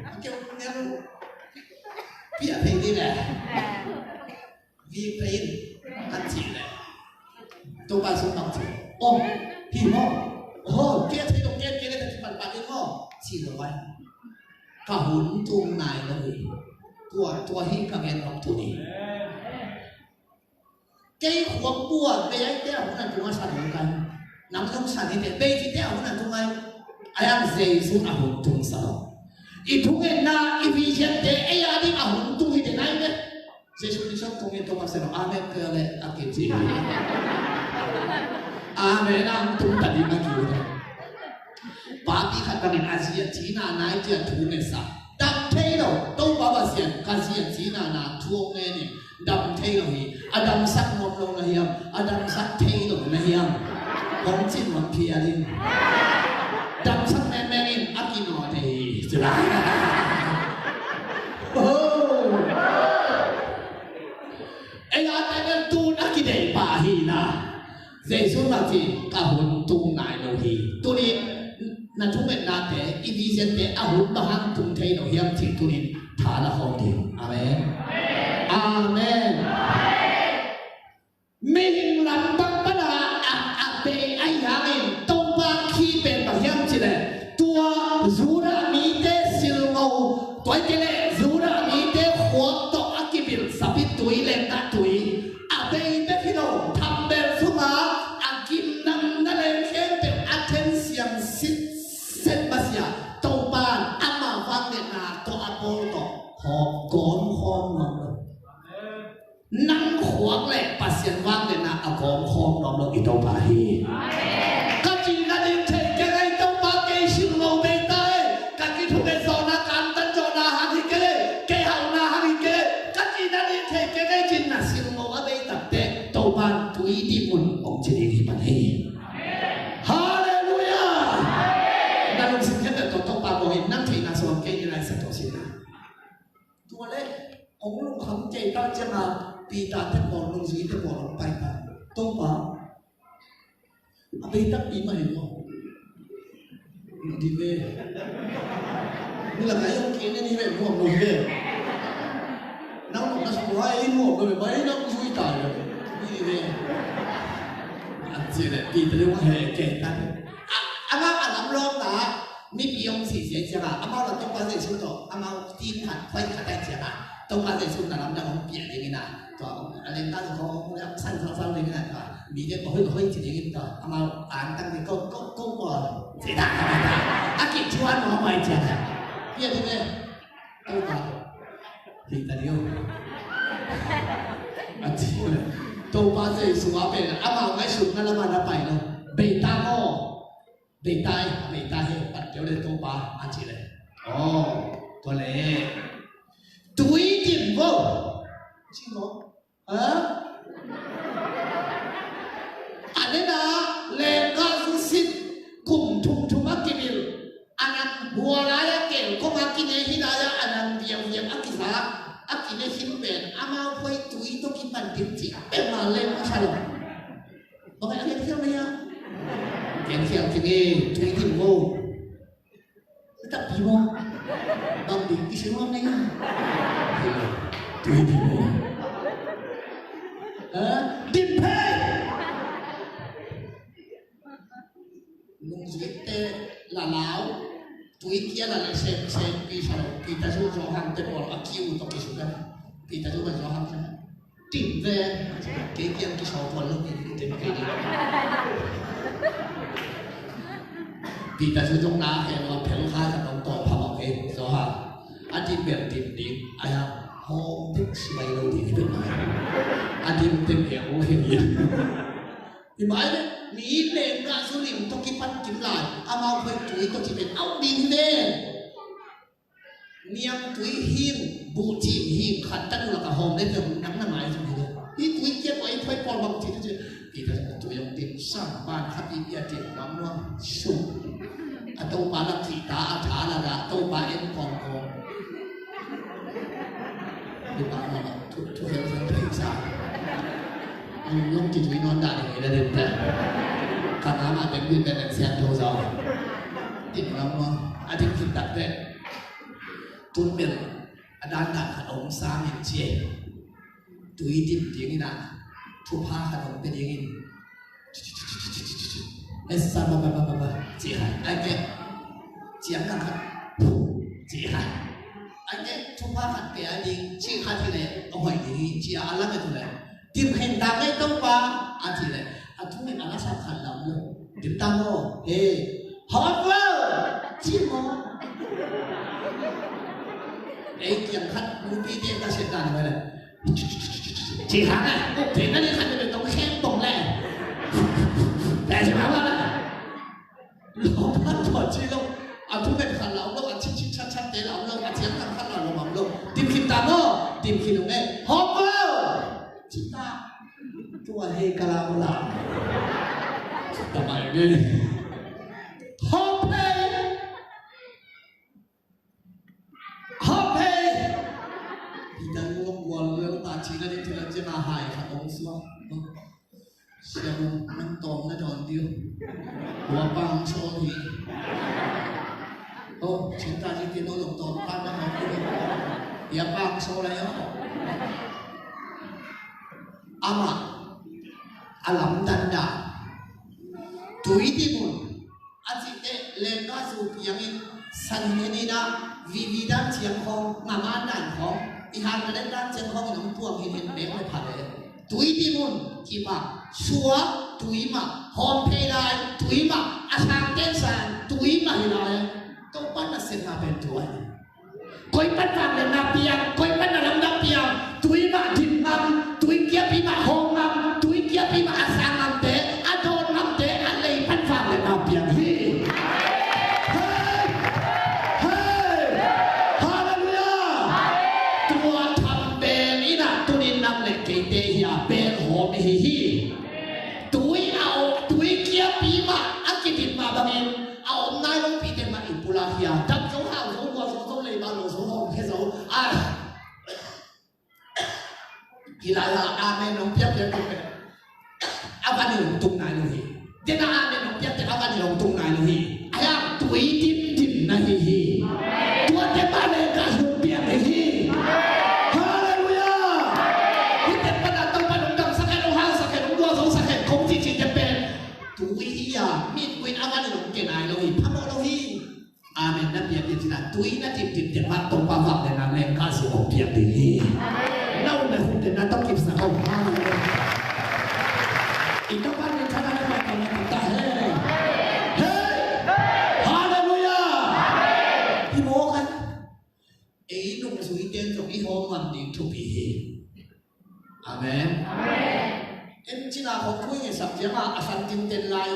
A keu neu, piah thei ding le. Vik thei in, an cih leh Topa Jesu bang ci, oh, hi maw? Oh, kia thei dong kia kia le ta kipan pan in maw? Ci lo vai. Ka hun tung nai lo hi. Tua, tua hi ka gen nong tuni. Kei khuak bua bei ai te a hun an tung a sa dong kai. Nang dong sa ni te bei ci te a hun an tung ai. Ai ang Jesu a hun tung sa lo. I thungetna, i vision te ei a ding a hun tung hi te nai ve. Jesu Khrist hong tung in Thomas in amen kei le a kim ci hi. Amen a hong tung ta ding a kiu. Papi khat bangin a zi a cina nai ci a thu ngetsa. Dam thei lo, Topa Pasian ka zi a cina na thu hong ngen in. Dam thei lo hi. A damsak nuam lo na hiam, a damsak thei lo na hiam. Hong cin hong phial in. Damsak mengmeng in a kinaw thei hi. Ci lai. Oh. Ei a te bel tun a kideih pah hi na. Jesu na ci ka hun tung nai lo hi. Tunin na thungetnate, i vision te a hun bang hang tung thei lo hiam cih tunin tha la hawm ding. Amen. Amen. Mihing lam bang pana a, a bei ahi hangin Topa khi pen bang hiam cih leh tua Judah mite silngo, tua hi kei leh Judah mite khuak tawh a kibilh sapit tui, lemna tui a bei bek hi lo, thambel sungah a gimnamna leng khempeuh a thensiam sitset masiah Topa in ama vangliatna tawh a pawl tawh hawm gawm khawm nuam lo. Nang khuak le Pasian vangliatna a gawm khawm A bei takpi mah hi maw? Dih ve. Ni la kai hong kien ni ve, nuam lo hi ve. Nang nuam na sung hai nuam lo ve, bai nang zui ta ve. Dih ve. A ci le, Peter hong he ke ta. A, amau a lam lawm ta. Mipi hong sisia ciangah amau la Topa Jesu tawh amau team khat, khuai khat ai ciangah Topa Jesu na lamdang hong piak dingin a, tua a lengta zong hong san sausau dingin a, tua mite ko hoi ko hoi ci dingin tua amau antang ding ko ko ko ko ci ta ta ta a kithuan hong mai ciangah piak ding e. Topa hita ding a ci. Topa Jesu a pen amau ngaihsutna lamah na pai lo. Beita maw? Beita hi, beita hi, pat keu le Topa a ci le. Aw, tua le. Tui dim vo. Ci maw? Ha? A nena lengka zu sit kum thum thum a kibil. A nang hua lai a kel kong a kine hi lai a, a nang viau viau a kiza a kine hin pen amau phuai tui tawh kipan dim ci a pema leng a sa lo. Bang a gen khial mei a? Gen khial kei ni, tui dim vo. Takpi vo. Bang ding kisi nuam mei a? Tui dim vo. Ha? Dim phei. Nungzuite la lau. Tui kia la le sem sem pi sa lo. Peter zu Johan te pawl a kiu tawh kisuk a. Peter zu Johan te. Dim ve. Kei kiang kisau tuan lo kei dim kei dim. Peter zu zong na khe lo phel kha ka tong tawh pha mawk kei zo ha. A dim bel dim ding. Ai ha. Hong dik si mai lo ding hi bel mai. A dim tem kei hong hi ding. Hi mai le. Mi leng na zu lim tawh kipan kim lai. Amau phuai tui tawh ci pen au ding hi ve. Niangtui hing, buhcing hing, khat tak uh lakah hawm le peuh nang na mai zong hi lo. Hih tui kiak uh a i phuai pawl bang ci tu ci. Peter tui hong tim sang pan khat i bia tim nuam nuam sum. A Topa lak cihta a tha lak ah Topa en kawng kawng. Hi pa nuam ah thu thu hel hel thei sa. Ang lung ci tui nuam dah ding i la den peuh. Ka ngam ah den bin den en siang tho zau. Tim nuam nuam a tim khit tak peuh. Tun bel a dan dan khat om sang in ci e. Tui dim ding in a thupha khat om pe ding in. Esa ba ba ba ba ba ci hai ai ke. Ciang dan khat ci hai ai ke thupha khat pe a ding ci khat hi le a hoih ding ci a a lam e tu le. Dim khin dang ei Topa a ci le a thu in a la sa khat lam lo. Dim ta maw? He. Hot lo. Ci maw? Ei kiang khat nupi te ka set dan mai le. Ci hang a. Uk te na ni khat ne tong khem tong le. Te ci ma ma le. Lo pan to ci lo. A thu khat khat lau lo a ci ci chat chat te lau lo a ciang khat khat lau lo mam lo. Dim khin ta maw? Dim khin lo ne. Hot lo. Ci ta. Tua hei ka lau la. Ci ta mai ne. Hop hei. Hop hei. Peter nguk gual lel ta ci na ding ci na ci na hai khat ong suak. Siang nang tawm na dawn dih uh. Tua pang sawl hi. Oh, cinta ci ti no zong tawm pan na hawm dih uh. Tua pang sawl lai oh. Amah a lamdang dan tui dim un a cihte lengka zu piangin san hi henina vivi dan ciang khawng ngaman dan khawng i han ka den dan ciang khawng in hong puang hi hen bek le pha le tui dim un kipah suak tui mah hawm phei lai tui mah a sang ten sang tui mah hi lai. Topa na sepna pen tua hi. Koi pan vangliatna piang, koi pan na lamdang piang, tui mah dim ngam, tui kiapi mah hawm ngam, tui kiapi mah a sang ngamte, a dawn ngamte, a lei pan vangliatna piang hi. Hei! Hei! Halleluiah! Tua tham bel in a tunin nang le keite hi a bel hawm hi hi. Tui a om, tui kiapi mah a kidim mah bangin a om nai lopite mah i pulak hi a. Dam zo hau zo lua zo zo lei mah lo zo hawm khia zo. A hi lai a amen nong piak piak piak piak. A van in tung nai lo hi. Dena amen Tung nai lo hi. A hiang tui dimdim na hi hi. Tuate mah lengka sung piang hi hi. Halleluiah. Hihte pana Topa nong damsak hen, hong hausak hen, hong gualzosak hen, kong cihcihte pen tui hi a, mi in kuin a vanin hong ke nai lo hi. Phamawh lo hi. Amen na piak ding cina tui na dimdim ding mah Topa vangliatna lengka sung hong piak ding hi. Na um le khum te na tawh kipsak o. Halleluiah. I Topa min thang a le mai ka na ta he. Hei! Halleluiah! Hi mawk a, ei nungzuite in zong i hawm ngam ding thupi hi. Amen. Amen. En cina khong thu i ngetsak ciang a, a san tin ten lai.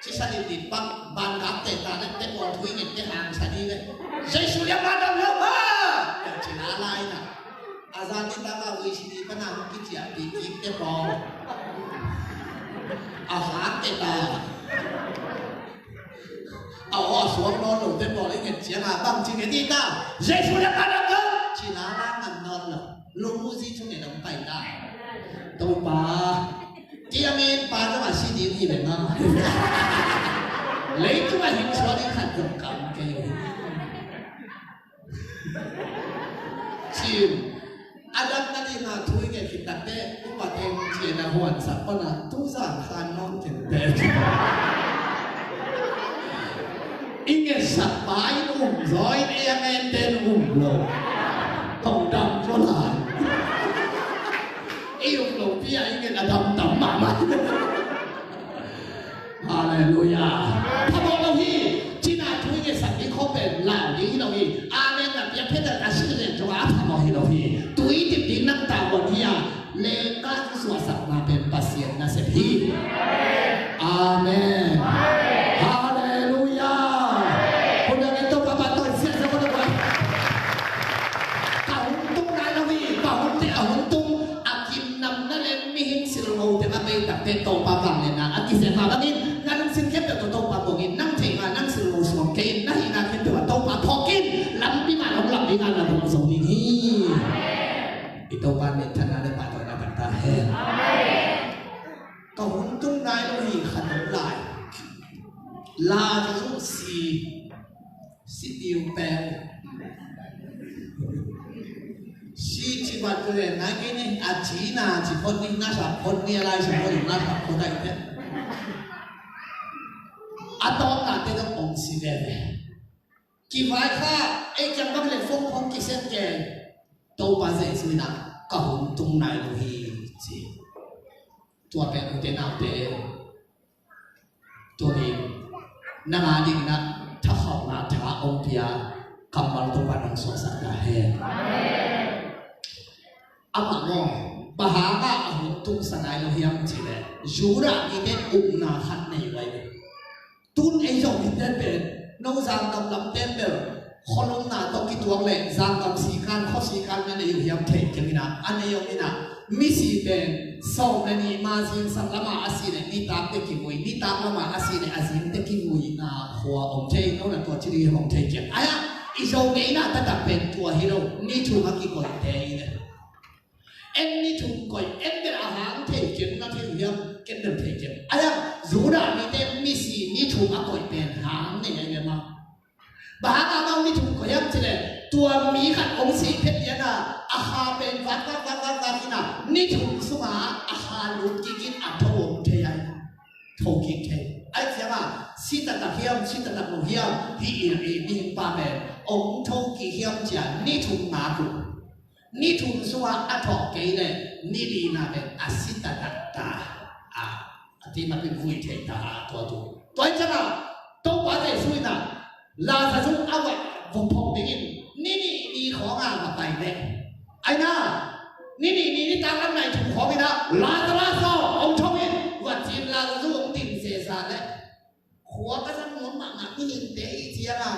Cisa limlim bang, ban gak te ta le, te pawl thu i nget te hang sa ding le. Jesu lian a dam lo ma! Cina lai na. A zan ni ta ma vui sini pana hong kiciah pi kik te pawl. A hang te ta. A aw a suang nawn lo te pawl i nget ciang a bang ci nget i ta. Jesu lian a dam lo. Cina la ngan nawn lo. Lungmuzi cu nge dong pai ta. Topa. Ti a men pa zong a si ding hi ve ma. Leitung a hing suak ding khat zong kam kei uh hi. Cin. A dam na ding a thu i nget khit tak te, upa teng cin a huan sak pan a, tu zan khan nong ken te. I ngetsak pa in um zaw in ei a ngen ten um lo. Hong dam zaw lai. I um lo pi a i nget a dam tam mahmah. Halleluiah. Phamawh lo hi. Cina thu i ngetsak ding khawng pen lau ding hi lo hi. Amen na piak phet a si len zong a phamawh hi lo hi. Tui dip ding nang tavuan hi a. Lengka suahsakna pen Pasian nasep hi. Amen. Halleluiah. Hun dang en Topa pahtawi siasia ko dang. Ka hun tung nai lo hi. Ka hun te a hun tung. A kimnamna le mihing silngo te a bei tak te Topa vangliatna a kisem mah bangin na lungsim khempeuh tawh Topa bawngin nang theihna nang silngo suang kei in na hihna khempeuh ah Topa phawk in lampi man hong lam ding a na bawng zo ding hi. I Topa minthanna le pahtawina tang ta hen. Ka hun tung nai lo hi khat om lai. Lazarus si, si piupeu. Si ci vat ko le nai kei ni a cina ci phot ni na sa phot ni a lai sa phot na sa phot ai te. A tawpna te dong om si veve. Kivai kha ei kiang bang le fong khong kisem kei. Topa Jesu in ah ka hun tung nai lo hi ci. Tua pen ute naute. Tua ding nang a ding na thakhauhna tha ong pia kammal Topa nang suaksak ta hen. Amah maw, bang hangah a hun tungsa nai lo hiam cih leh Judah mite upna khat nei uh ahi ve. Tun ei zong mite pen no zanggam lam ten bel khualumna tawh kituak le zanggam sikan khua sikan na nei uh hiam thei keng inah a nei om inah misi pen sawm le nih ma zingsang lamah a si le nitak te kivui, nitak lamah a si le a zing te kivui na khua om thei no na tua ci ding hiam om thei keng. Aia i zo ngeina taktak pen tua hi lo ni thum a kikoihte i le. En ni thum koih, en bel a hang thei keng na thei hiam, ken bel thei keng. Aia Judah mite misi ni thum a koih pen hang nei ahi ve ma. Bang hang amau ni thum koih hiam cih leh tua mi khat hong sih phet lian a a kha pen vak vak vak vak vak in a ni thum sungah a kha lut kik in a tho hong thei ahi. Tho kik thei ahi ciangah si taktak hiam si taktak lo hiam hih i mihing pa pen hong tho kik hiam cia ni thum ngak uh. Ni thum sungah a thawh kei leh ni lina pen a si taktak ta a, a ti mapin vui thei ta a tua tu. Tua hi ciangah Topa Jesu in a Lazarus a va vok phawk dingin ni nih ni khawngah va pai leh. Aina ni nih ni nitak lam nai thum khawng in a Lazarus aw hong thong in va cin Lazarus hong din zeza leh. Khua ka zang nuam mahmah mihingte i ciangah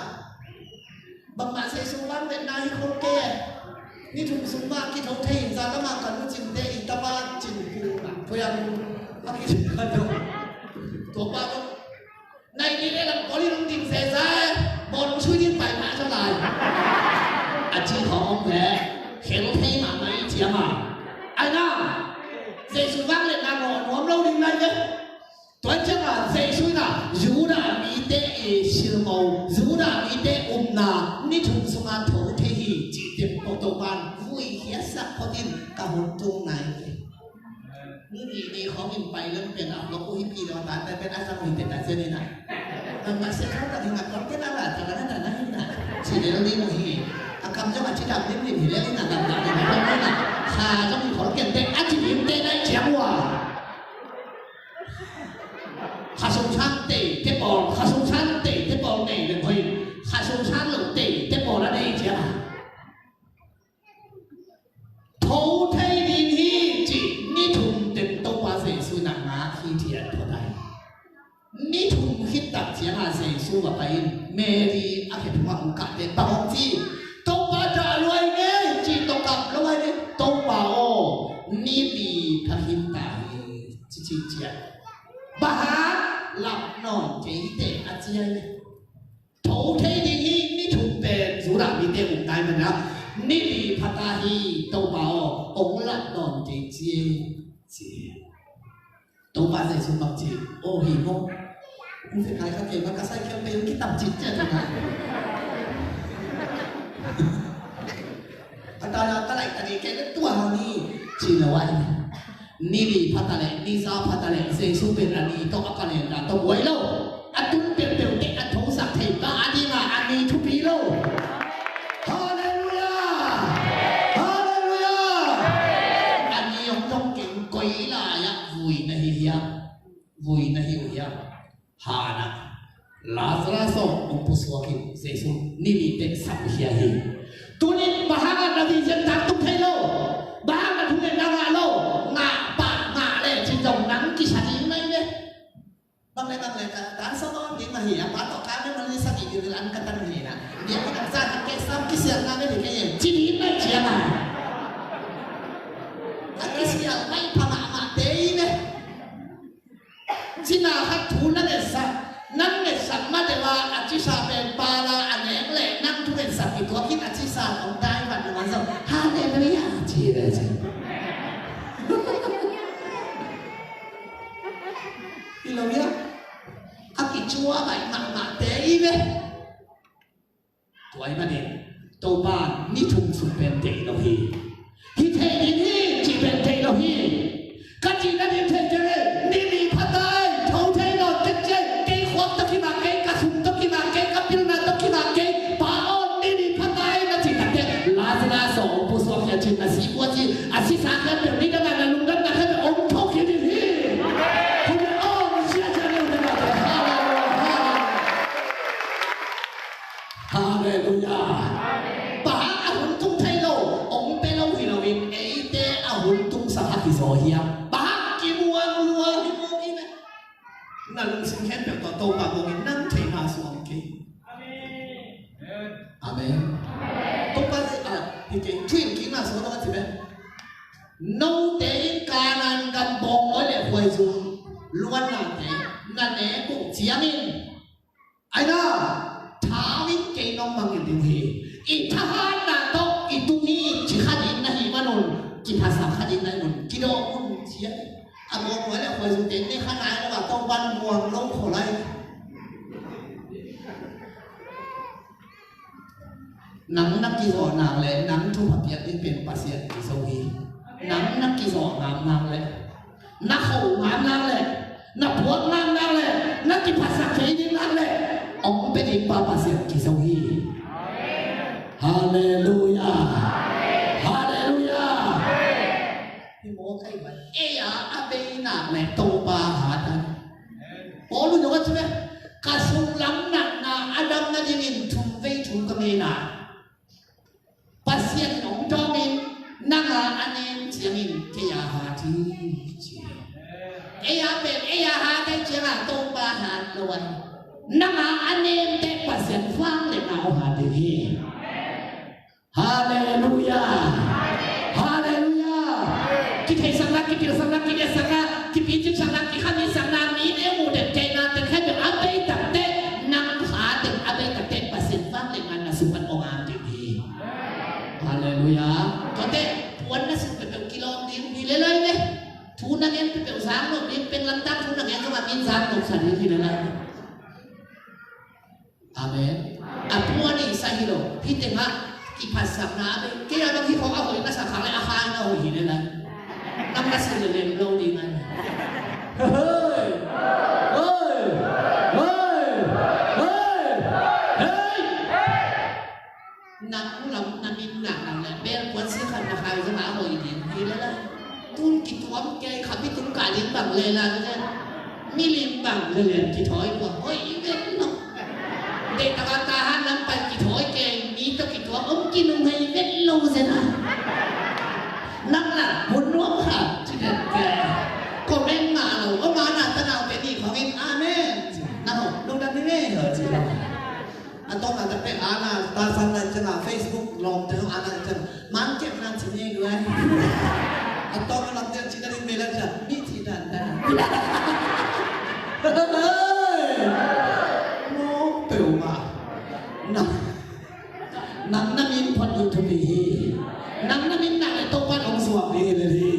bangmah sei sung lam vetna hi khol kei. Ni thum sung mah kitho thei in za lamah ka nu cinte i tapa cin pu lah phuiang a kicin ka dong. Tua pa dong. Nai ni le lam poli lung ding se za e. Bon sui ding pai mah sa lai. A ci khawng om ve. Khel thei mahmah i ciangah. Ai na. Jesu vang le na ngawh nuam lo ding lai ve. Tua ciangah Jesu in ah Judah mite i silmo, Judah mite upna ni thum sungah tho thei hi cih teng Topa'n vui khiatsak phot in ka hun tung nai hi. Ni nih ni khawng in pai leng pen a lok uh hi pi lo ta, tai pen a zang uh hi pen ta zen in ah. Mah sia kha ta ding a kong ken a la ta la na ta na hi na. Ci lel ding uh hi. A kam zong a ci dam lim lim hi lel in a dam dam in a kong ken a. Kha zong hi khol ken te a ci lim te nai ciang uh a. Kha sung san te te pawl, kha sung san te te pawl nei leng hoih. Kha sung san lo te te pawl a nei ciang a. Tho thei ding hi cih ni thum teng Topa Jesu in ah ngak hi ci-in phot hi. Ni thum khit tak ciangin Jesu va pai in Mary a khe thungah hong kah teh bang hong ci? Topa dah lua ing ei ci tawh kap lo hi. Topa aw, ni li pha khin ta hi ci ci ciang, bang hang lap nawn kei teh a ci hi. Tho thei ding hi, ni thum pen Judah mite um nai manin ah, ni li pha ta hi, Topa aw, hong lap nawn kei ci hi, ci. Topa Jesu bang ci, aw hi maw. Hong zek hai kha kei mah ka sai khiam pen kitam cit ciat hi ngai. A ta la ka laih ta ni kei le tua hang hi, ci lo ai. Ni li pha ta leh, ni za pha ta leh, Jesu pen a ni tawh a calendar tawh buai lo. A tun peuhpeuh teh a thosak thei ka a dingah a ni thupi lo. Halleluiah! Halleluiah! A ni hong dong keng koi lai-ah vui na hi hiam? Vui na hi uh hiam? Hana Lazarus aw hong pusuak in Jesu ni li teh sam khia hi. Tunin bang hangin na vision tak tung thei lo? Bang hangin na thungetna ngah lo? Ngah pah ngah leh cin zong nang kisa ding mai ve. Bang leh bang leh ka tan sa on ding mah hi a, pa tawh ka me man li sa ki dil an ka tan hi na. Dia ka tan sa ka ke sam kisiat na me ding ke ye ci ding mai ciang a. A kisiat mai pha mahmah te i ne. Cina khat thu na ngetsak, nang ngetsak mah deuh a, a cisa pen pa la a neng leh nang thu ngetsak kituak in a cisa hong dai vat na man zong, Halleluiah ci ve ci. Hi lo ia, a kicua baih mahmah te i ve. Tua ahih manin Topa ni thum sung pen deih lo hi. Hi thei ding hi cih pen deih lo hi. Ka cih nading thei kei leh, ni li pha ta ei, tho thei nawn kei ci ei, kei khuak tawh kimak kei, ka sum tawh kimak kei, ka pilna tawh kimak kei, Pa aw ni li pha ta ei na cih takteh, Lazarus aw hong pusuak khia cin a si kua ci, a sisa khempeuh ni dang a na lungdamna khempeuh hong tho khia ding hi. Hun aw, sia sia leu ding a te, Halleluiah, Halleluiah. Halleluiah. Bang hang a hun tung thei lo, hong pia lo hi loin, eite a hun tungsak a kizaw hiam? Bang hang kimuang lua hi mawk hi ve. Na lungsim khempeuh tawh Topa muangin nang theihna suang kei. Amen. Topa zia, ah, hi kei, thuin kikna suang lo a ci ve. Note in Kanaan gam bawngnawi le khuaizum luannate na nek uh ciangin, aina, thau in kei nong mangngilh ding uh hi. I thahatna tawh i tung hi ci kha ding na hih manun, kiphasak kha ding na hih manun, kidawm un ci a. A bawngnawi le khuaizumte ne kha nai lo a, Topa'n muang lo khaw lai. Nang na kizawh nak leh nang thupha piak ding pen Pasian kizo hi. Nang na kizawh ngam nak leh, na kho ngam nak leh, na puak ngam nak leh, na kiphasak thei ding nak leh, hong pia ding pa Pasian kizo hi. Halleluiah. Halleluiah. Hi maw, ka i bai. Ei a, a bei nak leh Topa hat a. Paul in zong a ci ve, ka sunglam natna a dam nadingin thum vei thum ka bei nak. Pasian in hong dawngin, nang a a nem ciangin kei a hat hi ci. Ei a pen ei a hat ahih ciangin Topa hat lo a hi. Nang a a nem teh Pasian vangliatna hong hat ding hi. Halleluiah. Halleluiah. Kitheihsakna, kipilsakna, kietsakna, kipicitsakna, kikhanitsakna, mite muh den, theihna den, khatvei a bei takteh, nang kha teng a bei takteh Pasian vangliatna na sung pan hong at ding hi. Halleluiah. Tuate puan na sung peuhpeuh kilawm ding hi lel lai ve. Thu na ngen peuhpeuh zang lo ding, pen lamdang thu na ngen zongah min zang lo sa ding hi le lai. Amen. A pu a neihsa hi lo. Hih tengah kiphatsakna a bei. Kei a bang hih khawng a hoih na sa khang le a kha in a hoih hi le lai. Nang na si le lem lo ding a. Hei! Hei! Hei! Hei! Hei! Nang lam na min nak nang le bel kuan si khat na khai zong a hoih ding hi le lai. Tun kituam kei kha mi tun ka ding bang le lai le. Milim bang le le kithawi kua hoih i vet lo. Dei taka ta han lam pai kithawi kei mi tawh kituam om kinung hei vet lo zen a. Nang la hun nuam kha ci den kei. Comment ngah lo om a na tanau te ni khawng in amen. Na ho lungdam ni ngei ho ci lo. A tawpna takte ana tasan na ciang a Facebook lawmte zong ana ciang man kep nan ci ngei guai. A tawpna lamte cina ding mela ciang mi ci dan dan. Mawk peuhmah. Nang, nang na min phot ding thupi hi. Nang na min nak le Topa'n hong suak ding hi le hi.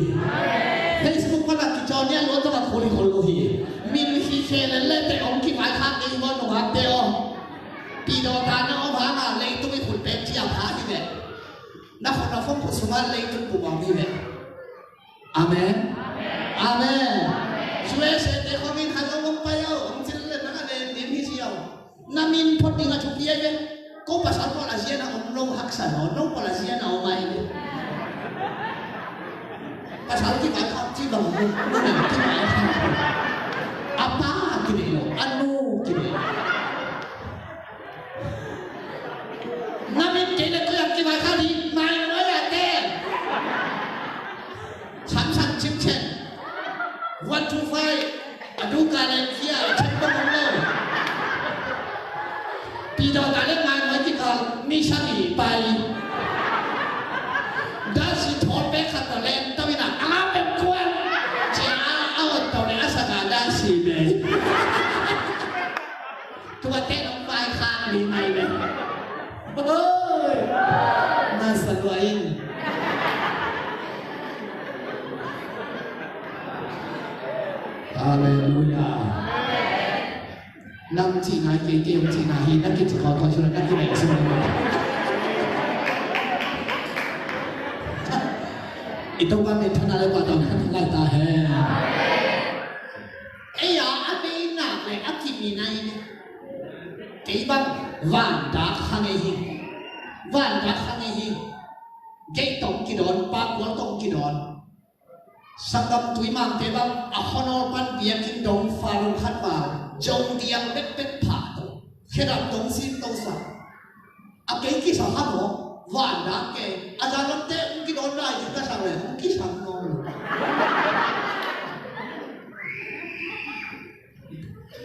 Facebook pan a kicawn nia lua tawh a khuli khol lo hi. Min hi khe le le te hong kivaikhak ding hi maw nungakte aw. Pi dawta na om hanga leitung i khut pek ci a pha hi ve. Na khut na fong khut sungah leitung pum om hi ve. Amen. Amen. U S A te khawng in khat lo om pai aw, om cil le nang a len dim hi ci aw. Na min phot ding a thupi ai ve. Ko pasal pawl a zian a om lo haksa lo, no pawl a zian a om ai ve. Pasal kivaikhak ci bang om lo, nunung kivaikhak. A pa kidei lo, a nu kidei lo. Na min kei le koi a kivaikhak hi, mai noi a te. Samsung Chimchen. One two five. A du ka leng kia a chet bang om lo. Pi dawta le mai noi kikal mi sani pai. Dasi thol pek khat ta leng tawh in a a pek kuan. Cia a a ot tawh le a saka dasi be. Tua te nong vaikhak ni mai le. Oi! Na sa lua in. Halleluia. Nang cihna hi kei, kei hong cihna hi, na kici kawikawi sula, na kinai sula. I Topa min thang a le pa tawh na thang lai ta hen. Ei a, a bei nak le a kim i nai ne. Kei bang vandak kha ngei hi. Vandak kha ngei hi. Gei tawh kidawn, pa kual tawh kidawn. Sangam Tuimangte bang a khuanawl pan biakinn dong fa dong khat val, zong diang bekbek phah to. Khedap dong sin to sa. A kei kisa kha maw, vandak kei. A za lamte hong kidawn lai ding ka sang le, hong kisang nawn lo.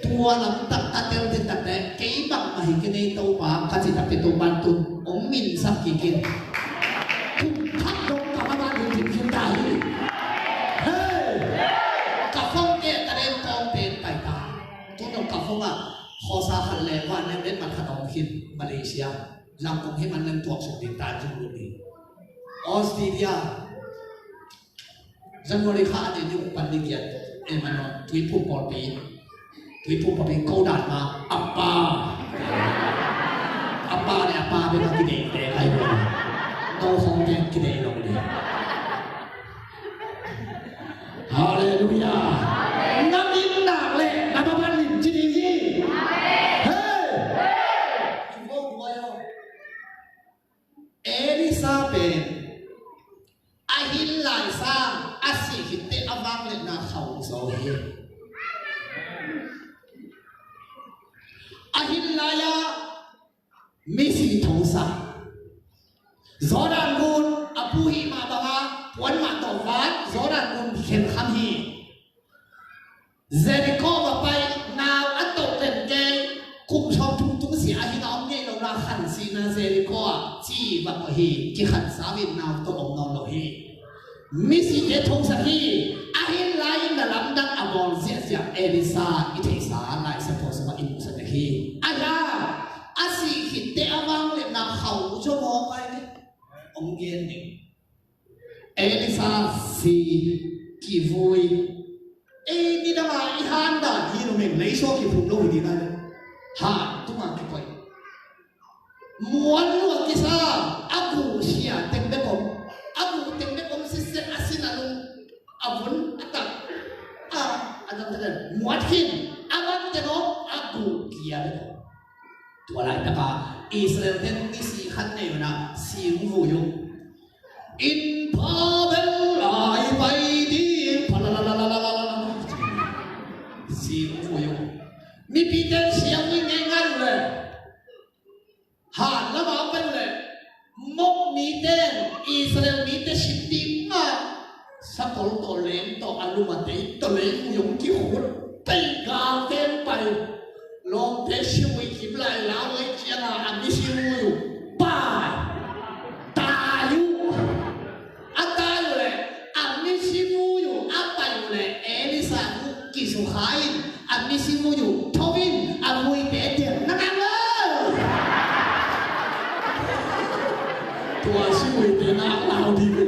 Tua lam tak ka tel te tak te, kei bangmah hi kei nei Topa, ka ci tak te Topa tun hong minsak kik in. Kum thak dong ka mama ding khin khin ta hi. Hei! Ka phone te ka den kawm pen pai ta. Tun dong ka phone ah, khawsa khat le van nem den man khat hong khin, Malaysia. Zangkong hi man leng tuak suk ding ta zung lut hi. Australia. January kha a ding ding pan ding giat. Emmanuel, Tuiphum pawlpi. Tuiphum pawlpi ko dan ma. Apa. Apa le apa be ma kidei te kai be. No hong te kidei lo ni. Halleluia. Na min nak le na baban lim ci ding hi. Hei. Elisa pen a hin lai sang a sih khitte a vangliatna khauh zaw hi. A hin lai-ah misi thongsak. Jordan gun a pu hih mah bangah puan mah tawh vat Jordan gun khenkham hi. Jeriko va pai, nau a toh len kei, kum sawm thum tung si a hing a om ngei lo la khan sihna Jeriko ah ci va koih hi, kikhan sa uh in nau tawh om nawn lo hi. Misite thongsak hi, a hin lai-in na lamdang a bawl ziahziah Elisa i theihsa Lai Siangtho sungah i muhsak hi. A hia, a sih khitte a vangliatna khauh zaw mawk ai ve. Hong gen ding. Elisa si kivui. Nidanga i handan hi numeng leisuak kiphum lo hi ding a le. Ha, tuma kikoih. Muan lua kisa, a guh sia teng bek om. A guh teng bek om sitset a sin a lung. A vun, a tak. A, a dang teng muat khin. A van teng om, a guh kia bek om. Tua laitaka Israel ten misi khat nei una singvui uh. Inn pha bel lai pai ding pha la la la. Singvui uh. Mipi ten siangvui ngeingai uh le. Han lama pai uh le. Mok mite, Israel mite sip ding a sakol tawh leng tawh a lum a tei tawh leng uh hong kikhut pei galten pai. Lawmte sivui kim lai lau ei cianga a mi sivui uh pai. Tai uh. A tai uh le a mi sivui uh a pai uh le Elisa uh kisukha in a mi sivui uh tho in a vuite tiang na nang lo. Tua sivuite na lau ding.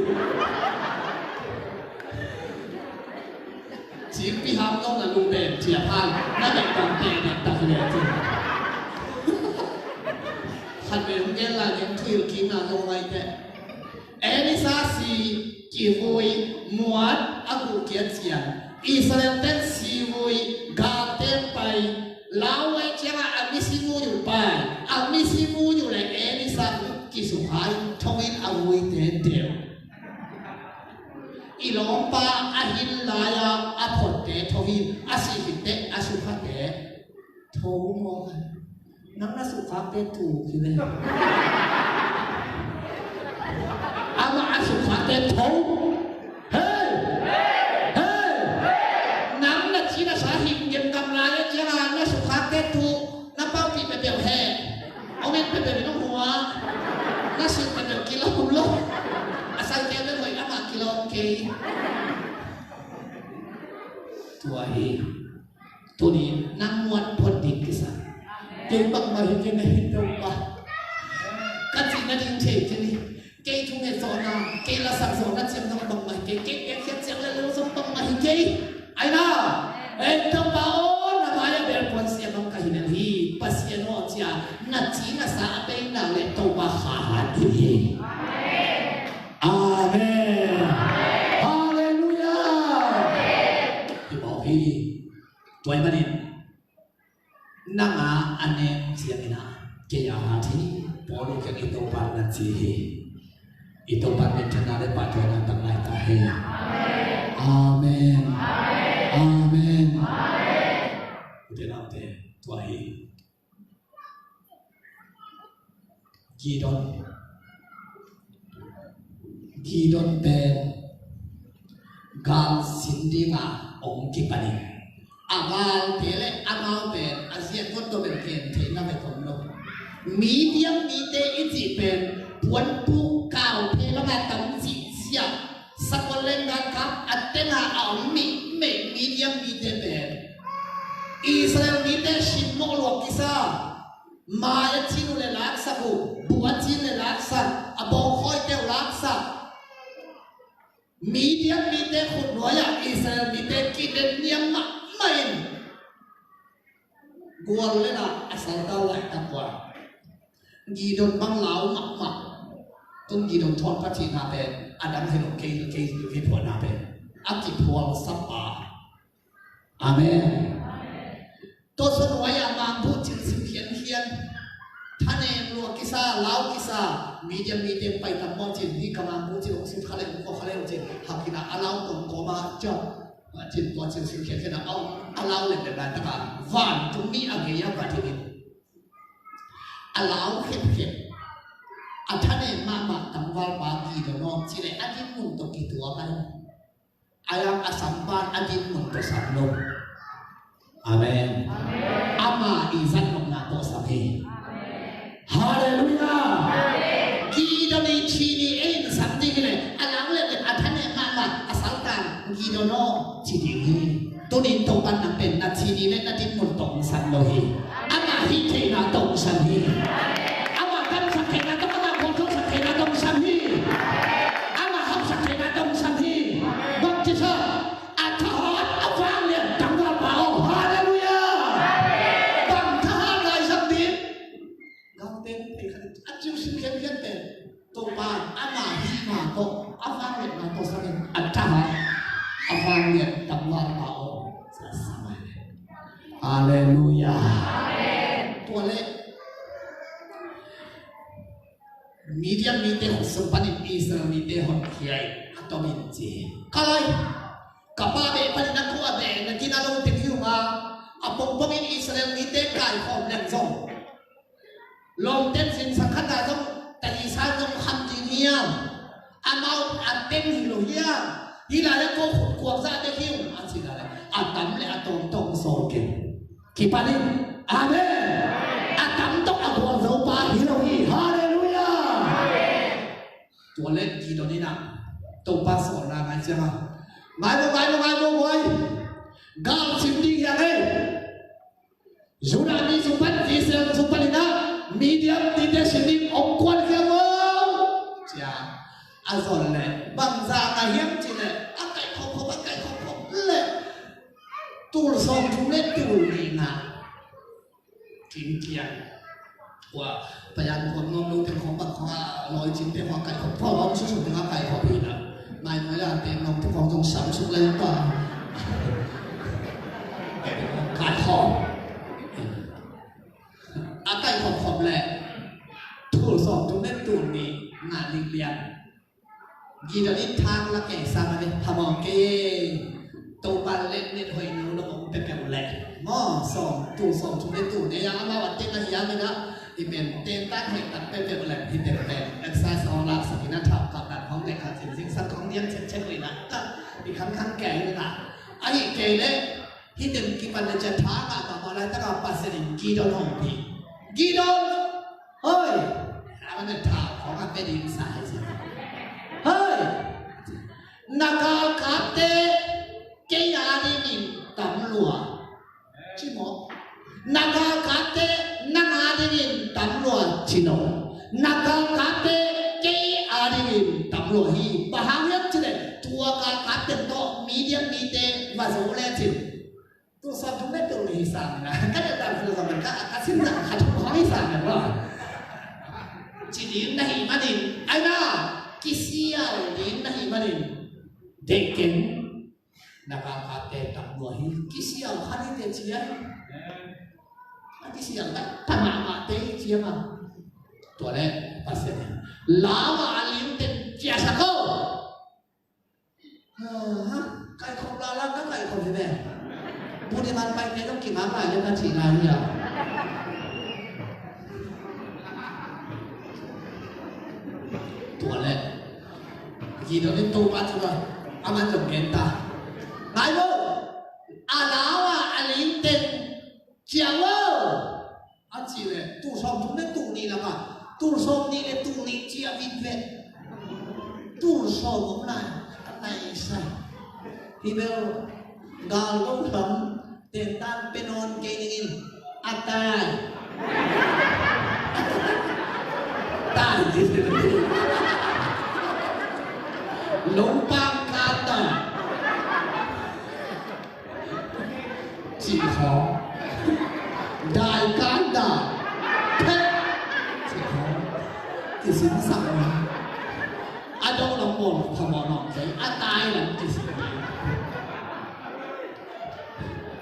Cingpi ham nong na lungdem cia phan na bek bang te dek tak le ci. Khat ve hong gen lai ding thuhilh kikna zong ngai te. Elisa si kivui muat a guh kiat cian Israel ten sivui galten pai. Lau ai cianga a mi sivui uh pai. A mi sivui uh le Elisa kisukha in thong in a vuite deu. I lawmpa a hin lai-a a photte tho hi a sih khit teh a sukhate tho maw? Nang na sukhakte tuk hi ve. Amah a sukhakte tho. Hei! Hei! Nang na ci na sa hing gemgam lai a cianga na sukhakte tuk. Na paupi pepeu he. Omen pepeu nong hua. Na sik pepeu kilo lo. A sai keu le hoi ama kilo kei. Tua hi. Tuni nang muan phot ding kisa. Kei bangmah hi kei na hi Topa. Ka cihna ding thei kei ni. Kei thunget zawhna, kei lasak zawhna ciang zong bangmah hi kei, kei piakkhiat ciang le lo zong bangmah hi kei. Aina, ei Topa aw, na mai-ah belpuan siam bang ka hi lel hi, Pasian aw cia na ci na sa a peina le Topa kha hat ding hi. Amen. Halleluiah. Hi mawk hi. Tua ahih manin nang a a nem ciangin ah kei a hat hi. Paul kiang i Topa na ci hi. I Topa minthanna le pahtawina tang lai ta hi. Amen. Amen. Ute naute, tua hi. Gideon. Gideon pen gal sin dinga hong kipanin a galte le amau pen a ziat vot tawh bel gen theihna bek om lo. Midian mite i cih pen puanpuk kauphe banga tam cih ziah sakol leng galkap a tenga a om mi, mi, Midian mite pen Israel mite simmawh luak kisa. Mai a cin uh le laksak uh, bu a cin le laksak, a bawngkhawite uh laksak. Midian mite khutnuai-ah Israel mite kiden niam mahmah in gual lena a saltau laihtak ua Gideon bang lau mahmah. Tun Gideon thawn Pasian na pen a dang hi lo kei, kei, kei phuahna pen a kiphual sapa. Amen. Tua suan huai-ah mangbuh cil sim khiankhian. Thanem lua kisa, lau kisa. Midian mite pai tam maw cin, hi ka mangbuh cil hong sim kha le, hong kua kha le cin. Hak kina a lau tong kawma ciah. Cin tua cil sim khiankhian a, a lau lem lem lai taka vantung mi a gei a va dingin a lau khemkhem. A thanem mahmah tangvalpa Gideon aw ci le a dinmun tawh kituak a. A yang a sampan a dinmun tawh sam lo. Amen. Ama i zat nopna tawh sam hi. Halleluiah. Gideon i thini ei in sam ding hi le a lang le a thanem mahmah a saltan Gideon aw ci ding hi. Tunin Topan nang pen na thini le na dinmun tawh sam lo hi. Ama hih theihna tawh sam hi. Ama kamsak theihna tawh, ama khualthuaksak theihna tawh sam hi. Ama hausak theihna tawh sam hi. Bang ci sa a thahat a vang lian Tua leh Midian mite khut sung panin Israel mite honkhia in a tomin ci hi. Ka lai, ka pa beh panin a kua beh na gina lo teng hi uh a, a pongpongin Israel mite kaikhawm leng zong lawmten zingsang khat a zong, tahi sa zong kham ding hiam? Amau a teng hi lo hiam? Hi lai le ko khut kuak zah dek hi uh a ci lai le a tam le a tawmtawm sawl kei. Kipan in. Amen. A tam tawh a gualzo pa hi lo hi. Halleluiah. Tua le Gideon in ah Topa sawlna ngai ciang a, ngai bo, ngai bo, ngai bo, ngai. Gal sim ding hi a ngei. Judah mi sung pan, Israel sung pan in ah Midian mite sim ding ong kuan khia bo. Cia a zon le bangza ngai hiam ci le a kaih khop khop, a kaih khop khop le tul sawm thum le tul nih na Kim kiang. Ua, payan khawm ngawm lo teng khawm bang khawm a, lawi cing teng khawm kaih khawm, khawm om susu teng a kaih khawm hi na. Mai mai la teng ngawm teng khawm zong sam suk lai pa. Kaih khawm. A kaih khawm khawm le. Tul sawm tul nen tul nih, ngah lik lian. Gideon in thang la kei sang a ve, phamawh kei. Topa letnet hoih lo lo ong peuhpeuh leh. Maw, sawm, tul sawm thum le tul nih a, amau a teng a hiam in ah, i pen teng tan hoih tak peuhpeuh leh, hi teng pen exercise hong laksak in ah, thau kap dan hong leh khat cin zingsang hong diam cekcek uh in ah, ta, i khangkhang kei in ah. Ahih kei leh, hih teng kipan le ciah thang ah mahmah laitak a Pasian in Gideon hong pi. Gideon! Hoi! A man a thau khawng a pia ding sa hi ci. Hoi! Na galkapte kei a dingin tam lua. Ci maw? Na galkapte nang a dingin tam lua ci lo. Na galkapte kei a dingin tam lua hi. Bang hang hiam cih leh tua galkapte tawh Midian mite va zo lecin. Tua sawm thum le tul nih hi sang na. Ka deuh dan philosophy ka, ka sin zang khat khawng hi sang na maw. Ci ding na hih manin. Ai na, kisial ding na hih manin. Deih keng. Na galkapte tam lua hi, kisial kha ni teh ci a. A kisial kha ta mahmah teh ci a mah. Tua leh Pasian in lau a lim teng ciahsak o. Hah, kaihkhop lala ka kaihkhop hi ve. Buni man paite zong kingak lai leh ka cih ngai hi a. Tua leh Gideon in Topa ci a, a man zong gen ta. Ngai vo, a lau a a lim teng ciah vo. A cih leh tul sawm thum le tul nih lakah tul sawm nih le tul nih ciah vit vet. Tul sawm om lai a nai sai. Hi bel gal lo lam. Tentan pe nawn kei ning in a tai. Tai ci. Lopang kan tai. Ci khawng. Dai kan tai. Phet. Ci khawng. Kisin sang ni. A dong lam bawl phamawh nawh kei. A tai lam kisin ni.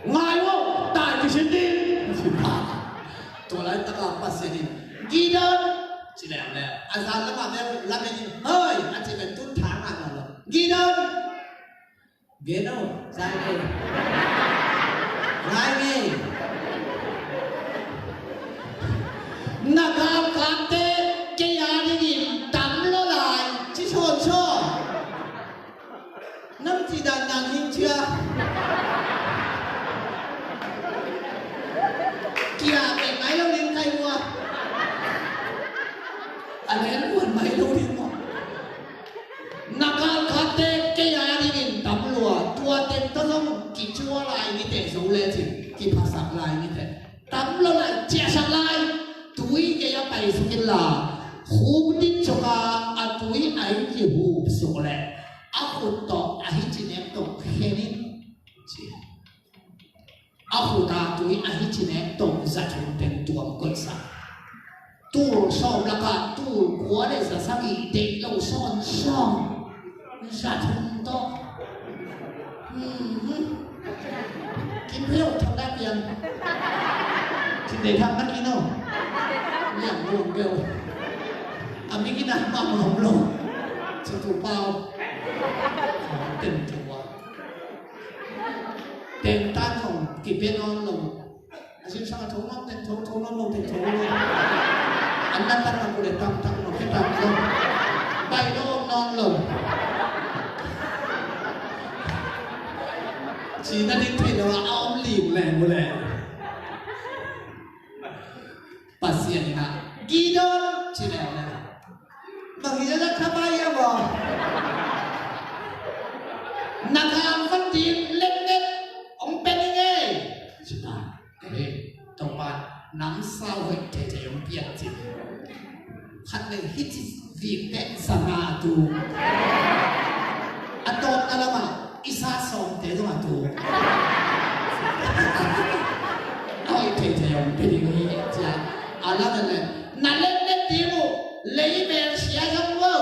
Ngai vo, tai kisin ding. Tua laitak a Pasian in Gideon ci leuleu. A zan lam a bel lamen in hoi a ci pen tun thang a bel lo. Gideon. Gen o, zai ngei. Zai ngei. Na galkapte kei a dingin tam lo lai ci sawnsawn. Nang cih dan nang hing cia. Kia kei mai lo ding kai mua. A len muan mai lo ding mua. Na galkapte kei a dingin tam lua. Tua teng tawh zong kicua lai ni teh zo lecin. Kiphasak lai ni teh. Tam lo lai, ciahsak lai, tui gei a paisuk inla, khuk ditsuk a, a tui a hih kihup suk leh, a khut tawh a hih ci nek tawh khen in, ci. A khut a tui a hih ci nek tawh za thum teng tuam koihsak. Tul sawm lakah tul kua le za sagih deih lo sawnsawn. Za thum tawh. Hmm. Kim Pheu thang dak piang. Thei thak na ki no. Liang muang bel. A mi ki na ma ma om lo. Ci tu pau. Ten tu wa. Ten tan hong ki pe non lo. A sin sang a thong non ten thong thong non lo ten thong lo. An na tan na ku le tam tam lo pe tam lo. Bai lo non lo. Ci na ding thei lo a om lim le mu le. Pasian in ah Gideon ci leh, bang hi zah kha pai a maw? Na gam van ding letlet hong pia ning ei. Ci ta, eh, Topa, namsau hoih teitei hong pia ci. Khat leh hih ci vik teh zanga a tu. A tawpna lamah i sa sawmte zong a tu. A hoih theithei hong pia ding hi, ci a. A lam en leh na letlet ding uh leibel sia zong vo.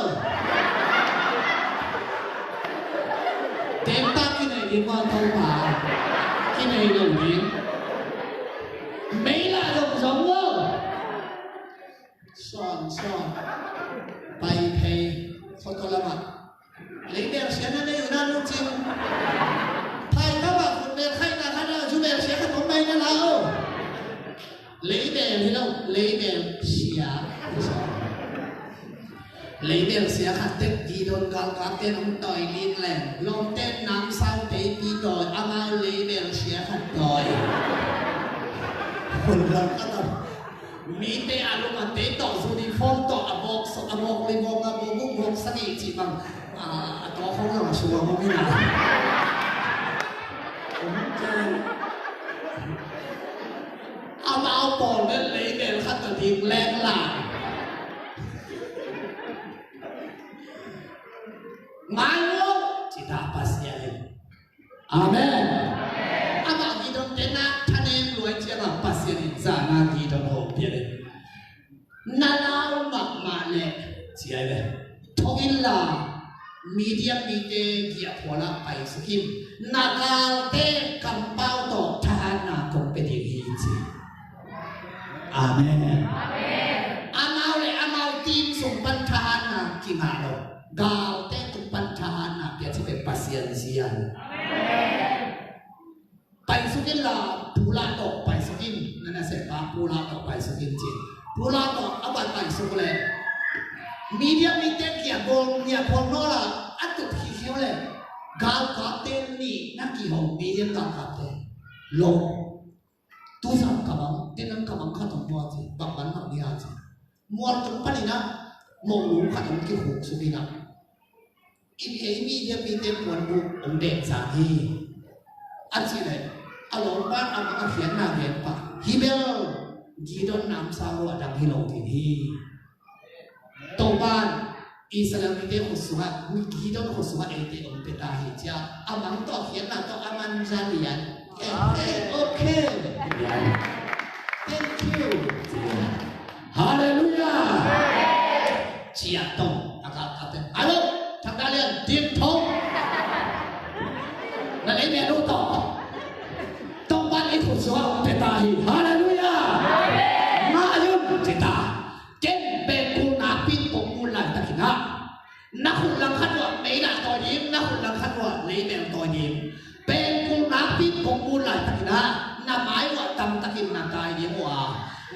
Temta kinei ding maw Topa? Kinei lo ding. Mei lah zong zong vo. Sawn, sawn. Pai phei, photo lamah. Leibel sia na nei uh na lungcing. Phai lamah khutbel khaihna khat ah zubel sia khat om mai na la uh. Leibel hi lo, leibel sia. Leibel sia khat tek Gideon galkapte nong tawi ling leng lawmte namsau teipi tawi, amau leibel sia khat tawi. Khun galkap a Mite a lum a tei tawh, uniform tawh, a bawk, a bawk li bawk nga, bawk guk bawk sagih cih bang, a, a tawk hong zong a sua hong ina. Amau pawl bel leibel khat tawh ding leng la. Ngai maw, ci ta Pasian in. Amen. Amah Gideon te na thanem luai ciangah Pasian in zahna Gideon hong pia le. Na lau mahmah leh ci ai ve. Thong inla Midian mite giahphualah paisuk in. Na galte kampau tawh thahatna kong pia ding hi ci. Amen. Amau le amau team sung pan thahatna kingah lo. Galte tung pan thahatna pia ci pen Pasian zian. Paisuk inla Pula tawh paisuk in, na nasep pa Pula tawh paisuk in ci. Pula tawh a bai paisuk le Midian mite giahphual, giahphual nawla a tut khikheu le galkapte nih na kihong Midian galkapte lo. Tu zan ka bang, tenang ka bang khat hong tua ci, bang man hak dia ci. Mual tung panin ah, mawh lung khat hong kikhuk suk in ah. I, ei Midian mite puan buk hong dek zang hi. A cih leh, a lawmpan a mang a khiatna gen pah. Hi bel, Gideon namsau a dang hi lo ding hi. Topan Israel mite khut sungah, Gideon khut sungah eite hong pia ta hi cia. A mang tawh khiatna tawh a man za lian. Eh, eh, okay. Thank you. Hallelujah. Cia tong a ka ka te. Alo, thang da lian, din thong. Na lei me lu tawh. Topan i khut sungah hong pia ta hi. Hallelujah. Ngah un ci ta. Ken pengkul nakpi kong mu laitakin ah, na khut langkhat uah mei lah tawi ding, na khut langkhat uah leibel tawi ding. Pengkul nakpi kong mu laitakin ah, na mai uah tamtakin na tai ding uh a.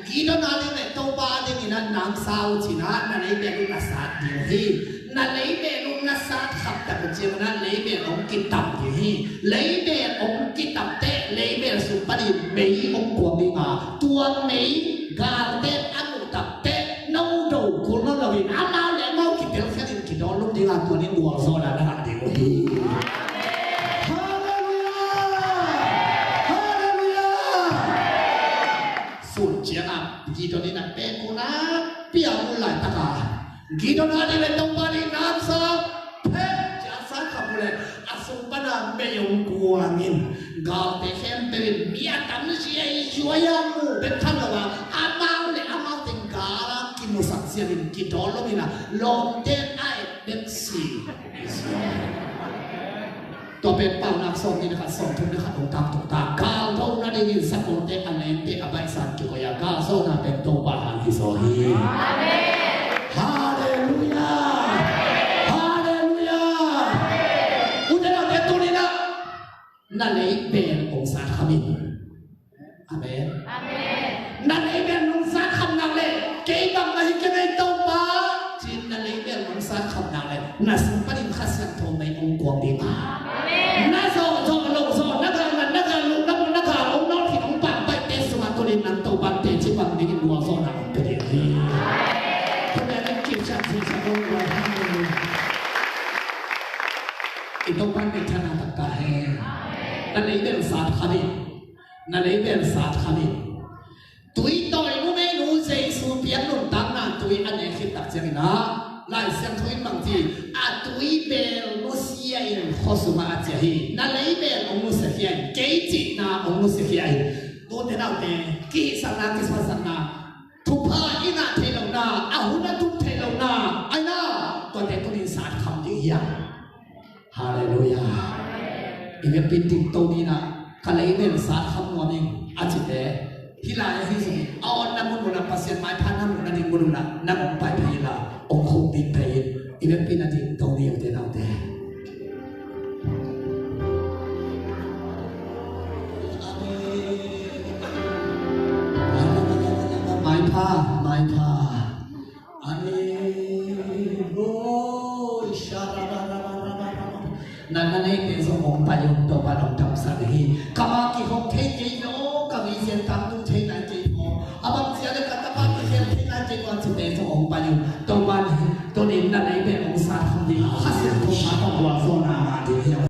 Gideon a ding le Topa a dingin ah namsau cin ah, na leibel uh na sat ding uh hi. Na leibel uh na sat khaptak uh ciangin ah leibel hong kitam ding hi. Leibel hong kitam teh, leibel sung panin mei hong kuang ding a. Tua mei galte a muh tak teh, no do kul no loin, amau le amau kitel khelin kidawn lum ding a, tua ni gualzawhna na ngah ding uh hi. Hallelujah! Hallelujah! Sun ciang a Gideon in a pekun a pia mun laitak a Gideon a ding le Topa ding namsau phet cia san kha mu le a sung pana mei hong kuang in galte khempeuh in mi a tam ziai zuai a mu bek kha lo a amau le amau teng gal a kimusak ziakin kidawn lo in a lawmte a et bek si. Tua pen Paunak sawm nih le khat, sawm thum le khat hong tangtung ta. Gal do nadingin sakawlte a nengte a baihsan kikoih a Zawhna pen Topa hang hi zaw hi. Halleluiah. Halleluiah. Ute naute, tuni-in ah na leibel hong zatkham in. Amen. Na leibel nong zatkham nak leh, kei bang mah hi keng ei Topa, ci-in na leibel nong zatkham nak leh, na sung panin Kha Siangtho mei hong kuang ding a. Na zawh zawh loh zawh, na gal nat na gal lungdam na gal hong nawlkhin hong pambaihte sungah tuni-in nang Topa'n teci bang dingin gualzawhna hong pia ding hi. Tua pen in kipcian ci sa ko. I Topa'n minthanna taktak hen. Na leibel zatkham in. Na leibel zatkham in. Tui tawi numeinu Jesu piak nuntakna tui a nek khit tak ciangin ah, Lai Siangtho in bang ci, a tui bel nusia in khua sungah a ciah hi. Na leibel hong nusia khia in, kei cihna hong nusia khia in. Tute naute, kihisakna, kiphatsakna, thupha i ngah theih lohna, a hun a tun theih lohna, ai na, tuate tuni-in zatkham ding hi hang. Halleluiah. I vekpi-in dingto ni in ah, ka leibel zatkham nuam ing a cite, hih lai-ah hi zongin, a awnna mun un ah, Pasian maipha na muhna ding mun un ah, nang hong pai phei inla, hong khuk ding phei in. I vekpi-in ah dingto ni, ute naute. Maipha, maipha. Amen. Oi, sha-ra-ra-ra-ra-ra-ra. Natna neite zong hong pai un, Topa'n hong damsak hi. Kammal kihong thei